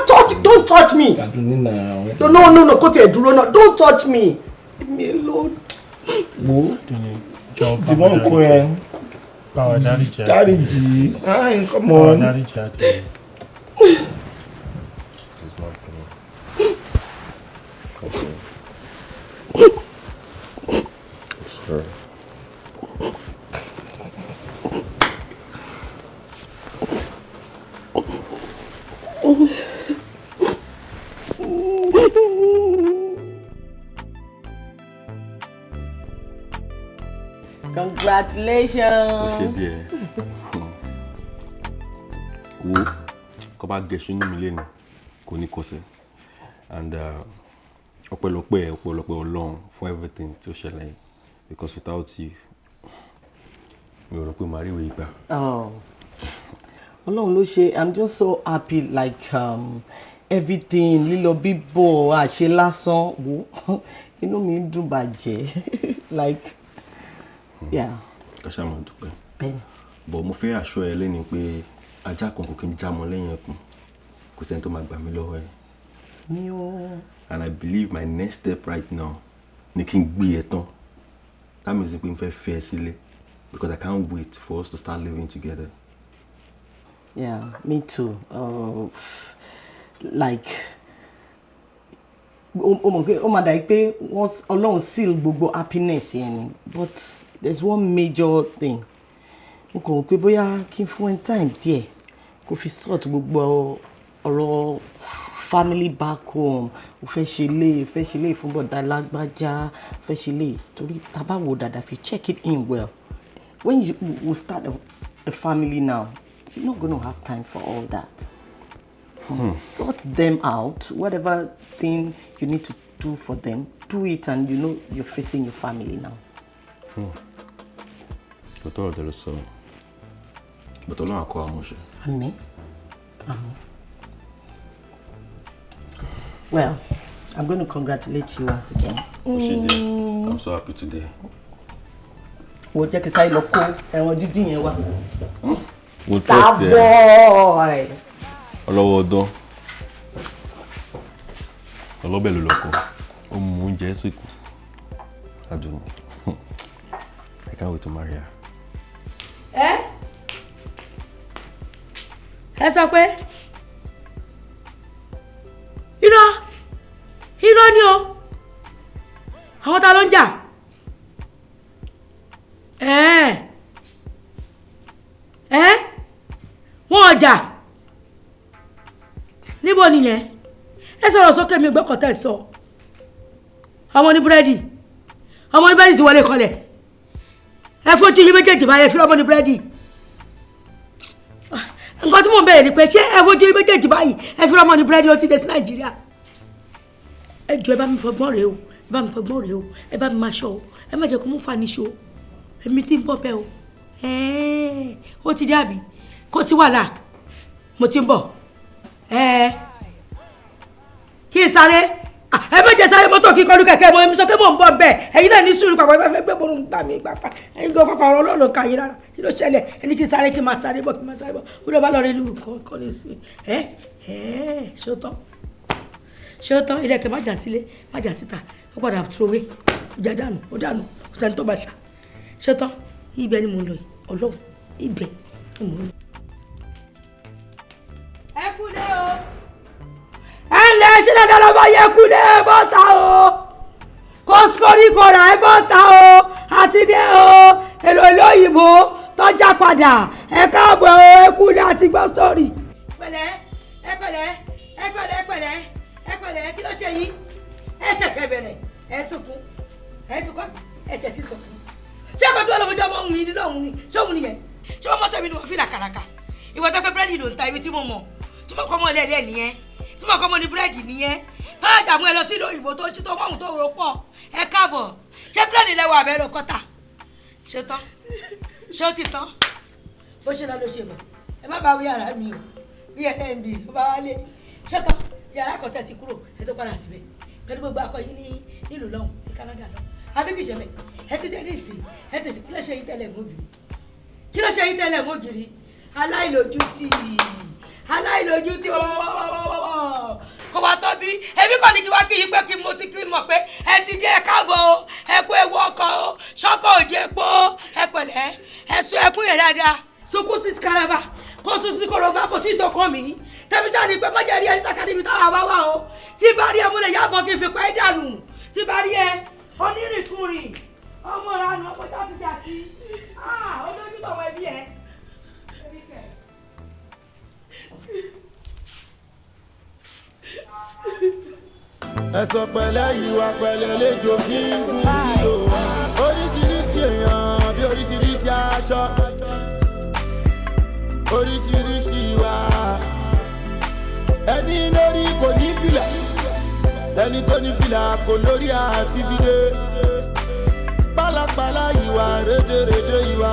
touch, don't touch me. Àdùnní náà. No, no, no, no, kó tiẹ̀ dúró náà. Don't touch me. Leave me alone. Wo, dìbọn nǹkan ẹ. Báwa dáríjì. Dáríjì. Ai, come Báwa on. dáríjì, Àdùnní. It's not funny. Okay. I'm sorry. Congratulations. Ṣe díẹ̀ wo kọ́ bá gẹṣin inú mi lẹ́nu kò ní kọsẹ̀, and ọpẹ́lọpẹ́ Ọlọ́run fún everything tí ó ṣẹlẹ̀ yìí, because without you, mi ò rò pé màá rí ìwé gbà. Oh. Ọlọ́run ló ṣe. I'm just so happy, like everything, lílọ bíbọ̀ àṣẹ lásán, wo, inú mi ń dùn bàjẹ́, like, yeah. Ká ṣáà máa dúpẹ́. Bẹ́ẹ̀ni. But mo fẹ́ aṣọ ẹ lẹ́ni pé ajá kan kò kí ń jámọ́ lẹ́yìn ẹkùn, kò sẹ́ni tó máa gbà mí lọ́wọ́ ẹ. Mi ò. And I believe my next step right now ni kí n gbé ẹ tán. That means pé n fẹ́ fẹ́ ẹ sílé, because I can't wait for us to start living together. Yeah, me too. Like, o mọ̀ pé ó máa dàbí pé wọ́n Ọlọ́run seal gbogbo happiness yẹn ni, but there's one major thing. Mo kàn wò pé bóyá kí n fún ẹ time díẹ̀ kó fi sort gbogbo ọ̀rọ̀ family back home. O fẹ́ ṣe lé, o fẹ́ ṣe lé fún bọ̀dá lágbájá, o fẹ́ ṣe lé, torí tá bá wo dáadáa, if you check it in well, when you will start a family now, you're not gonna have time for all that. Sort them out, whatever thing you need to do for them, do it, and you know you're facing your family now. Kò tọrọ tẹ ló sọ, but Ọlọ́run á kọ́ wa mọ̀ṣẹ́. Àmín. Àmín. Well, I'm going to congratulate you once again. Ó ṣe díẹ̀. I'm so happy today. Wo, jẹ́ kí sáré lọ kó ẹran dídín yẹn wá. Mo trust ẹ. Starboy. Ọlọ́wọ́ ọdán. Ọlọ́bẹ̀ ló lọ́kọ̀. Ó mú oúnjẹ sìnkú. Adùn. I can't wait to marry her. Ẹ sọ pé irọ́ irọ́ ni o. Àwọn ta ló ń jà? Ẹ ẹ wọn ò jà, níbo nìyẹn? Ẹ sọ̀rọ̀ sókè, mi gbọ́kàn tẹ̀ sọ. Ọmọ ní búrẹ́dì, ọmọ ní búrẹ́dì ti wọlé kọlẹ̀. Ẹ fojú yín méjèèjì báyẹn fi ọmọ ní búrẹ́dì. Nǹkan tí mò ń bẹ̀rẹ̀ ni pé, ṣé ẹ fojú yín méjèèjì báyìí ẹ fi ọmọ ní búrẹ́dì, ó ti dé sí Nàìjíríà? Ẹ jọ, ẹ bá mi fọgbọ́n rèé o, ẹ bá mi fọgbọ́n rèé o, ẹ bá mi máa ṣọ́ o, ẹ má jẹ́ kó mú fani ṣo. Èmi tí ń bọ̀ bẹ́ẹ̀ o. Ẹ̀ẹ́n, ó ti dé àbí? Kó sí wàhálà, mo ti ń bọ̀. Ẹ̀ẹ́, kí n sáré. Ẹ má jẹ́ sáré mọ́tò kí kọlu kẹ̀kẹ́ mọ́, èmi sọ pé mò ń bọ̀ bẹ́ẹ̀. Ẹ̀yin náà ní sùúrù pàpà, ẹ bá fẹ́ gbé bọ́ọ̀lù gbà mí gbà pa. Ẹ̀yin gan pàpà ọ̀rọ̀ ọlọ́run kà yín rárá. Kí ló ṣẹlẹ̀? Ẹni kí n sáré kí n máa sáré bọ̀ kí n máa sáré bọ̀. Ó lọ bá lọ rí ìlú kan ní sí. Ẹ ẹ ṣé ó tán? Ṣé ó tán? Ilé ẹ̀kẹ́ má jà sílé, má jà síta. Ó padà trowé, ó já dànù, ó dànù, kò sẹ́ni tó bá ṣà. Ṣé ó tán? Ibẹ̀ ni mò ń lọ yìí, Ọlọ́run, ibẹ̀ ni mò ń lọ. Ẹ kúlé o. Ẹ ǹlẹ́ ṣé dandan lọ́mọ yẹ kúlé bọ́ta o. Kó sórí kọ̀ọ̀rọ̀ ẹ bọ́ta o. Àti dé o. Èlò ìlú òyìnbó tọ́jà padà. Ẹ káàbọ̀ o, ẹ kúlé àti gbọ́ sórí. Pẹ̀lẹ́, ẹ pẹ̀lẹ́, ẹ pẹ̀lẹ́, ẹ pẹ̀lẹ́, ẹ pẹ̀lẹ́, kí ló ṣe yín? Ẹ ṣẹ̀ṣẹ̀ bẹ̀rẹ̀, ẹ sunkún, ẹ sunkún, ẹ tẹ̀sí sunkún. Ṣé ẹ̀kọ́ tí wọ́n lọ fojú ọmọ òun yìí lọ́hùn ni? Ṣé òun nìyẹn? Ṣé wọ́n mọ́tò mi ni wọ́n fi làkàlàkà? Ìwọ tó pé búrẹ́dì ló ń ta ibi tí mo mọ̀, tí mo kọ́ mọ́ lẹ́lẹ́ nìyẹn, tí mo kọ́ mọ́ ní búrẹ́dì nìyẹn. Tọ́jà mú ẹ lọ sílùú òyìnbó tó ṣí tó mọ́hùn tó rò pọ̀. Ẹ káàbọ̀. Ṣé búrẹ́dì lẹ́wọ̀ àbẹ́ lọ kọ́ta? Ṣé tán? Ṣé ó ti tán? Bó ṣe lọ ló ṣe mọ̀. Ẹ má bá wí yàrá mi o. Bí ẹ ń bì ó bá wálé. Ṣé tán? Yàrá kan tẹ̀ ti kúrò, ẹ tó padà síbẹ̀. Pẹ̀lú gbogbo akọ yín ní nílùú lọ́hùn ní Canada lọ. Àbí kìí ṣe mẹ́. Ẹ ti dé ní ìsìn. Ẹ ti kí ló ṣe yín tẹ́lẹ̀ mọ́gìrì? Kí ló ṣe yín tẹ́lẹ̀ mọ́gìrì? Aláìlójútì. Aláìlójútì kò wá tọ́ bí èmi kàn ní kí wá kí yín pé kí mo ti kí mọ̀ pé ẹ ti dé, ẹ káàbọ̀ o, ẹ kú ewu ọkọ̀ o, ṣọ́kọ̀ òjì epo, ẹ pẹ̀lẹ́, ẹ sún ẹkún yẹn dáadáa. Sunkún sí karaba, kó sún sí koroba, kó sí ìtọ́kọ mi. Tẹ́bíṣà ni pé má jẹ́ rí ẹ ní sàkádì mi táwa bá wà o. Tí bá rí ẹ múlẹ̀ yàbọ̀ kí n fi pa ẹ́ dànù. Tí bá rí ẹ onírìnkùnrin, ọmọ ìranù, ọmọ játijàti, olójútọ̀ ọmọ ẹbí ẹ. Ẹ̀sọ̀ pẹ̀lẹ́ ìwà pẹ̀lẹ́ lẹ́jọ́ fi ń gùn mí o. Oríṣiríṣi èèyàn bí oríṣiríṣi aṣọ, oríṣiríṣi ìwà. Ẹni lórí kò ní fìlà, ẹni tó ní fìlà kò lórí àti fìdé. Pálapàla ìwà rédèrèdè ìwà.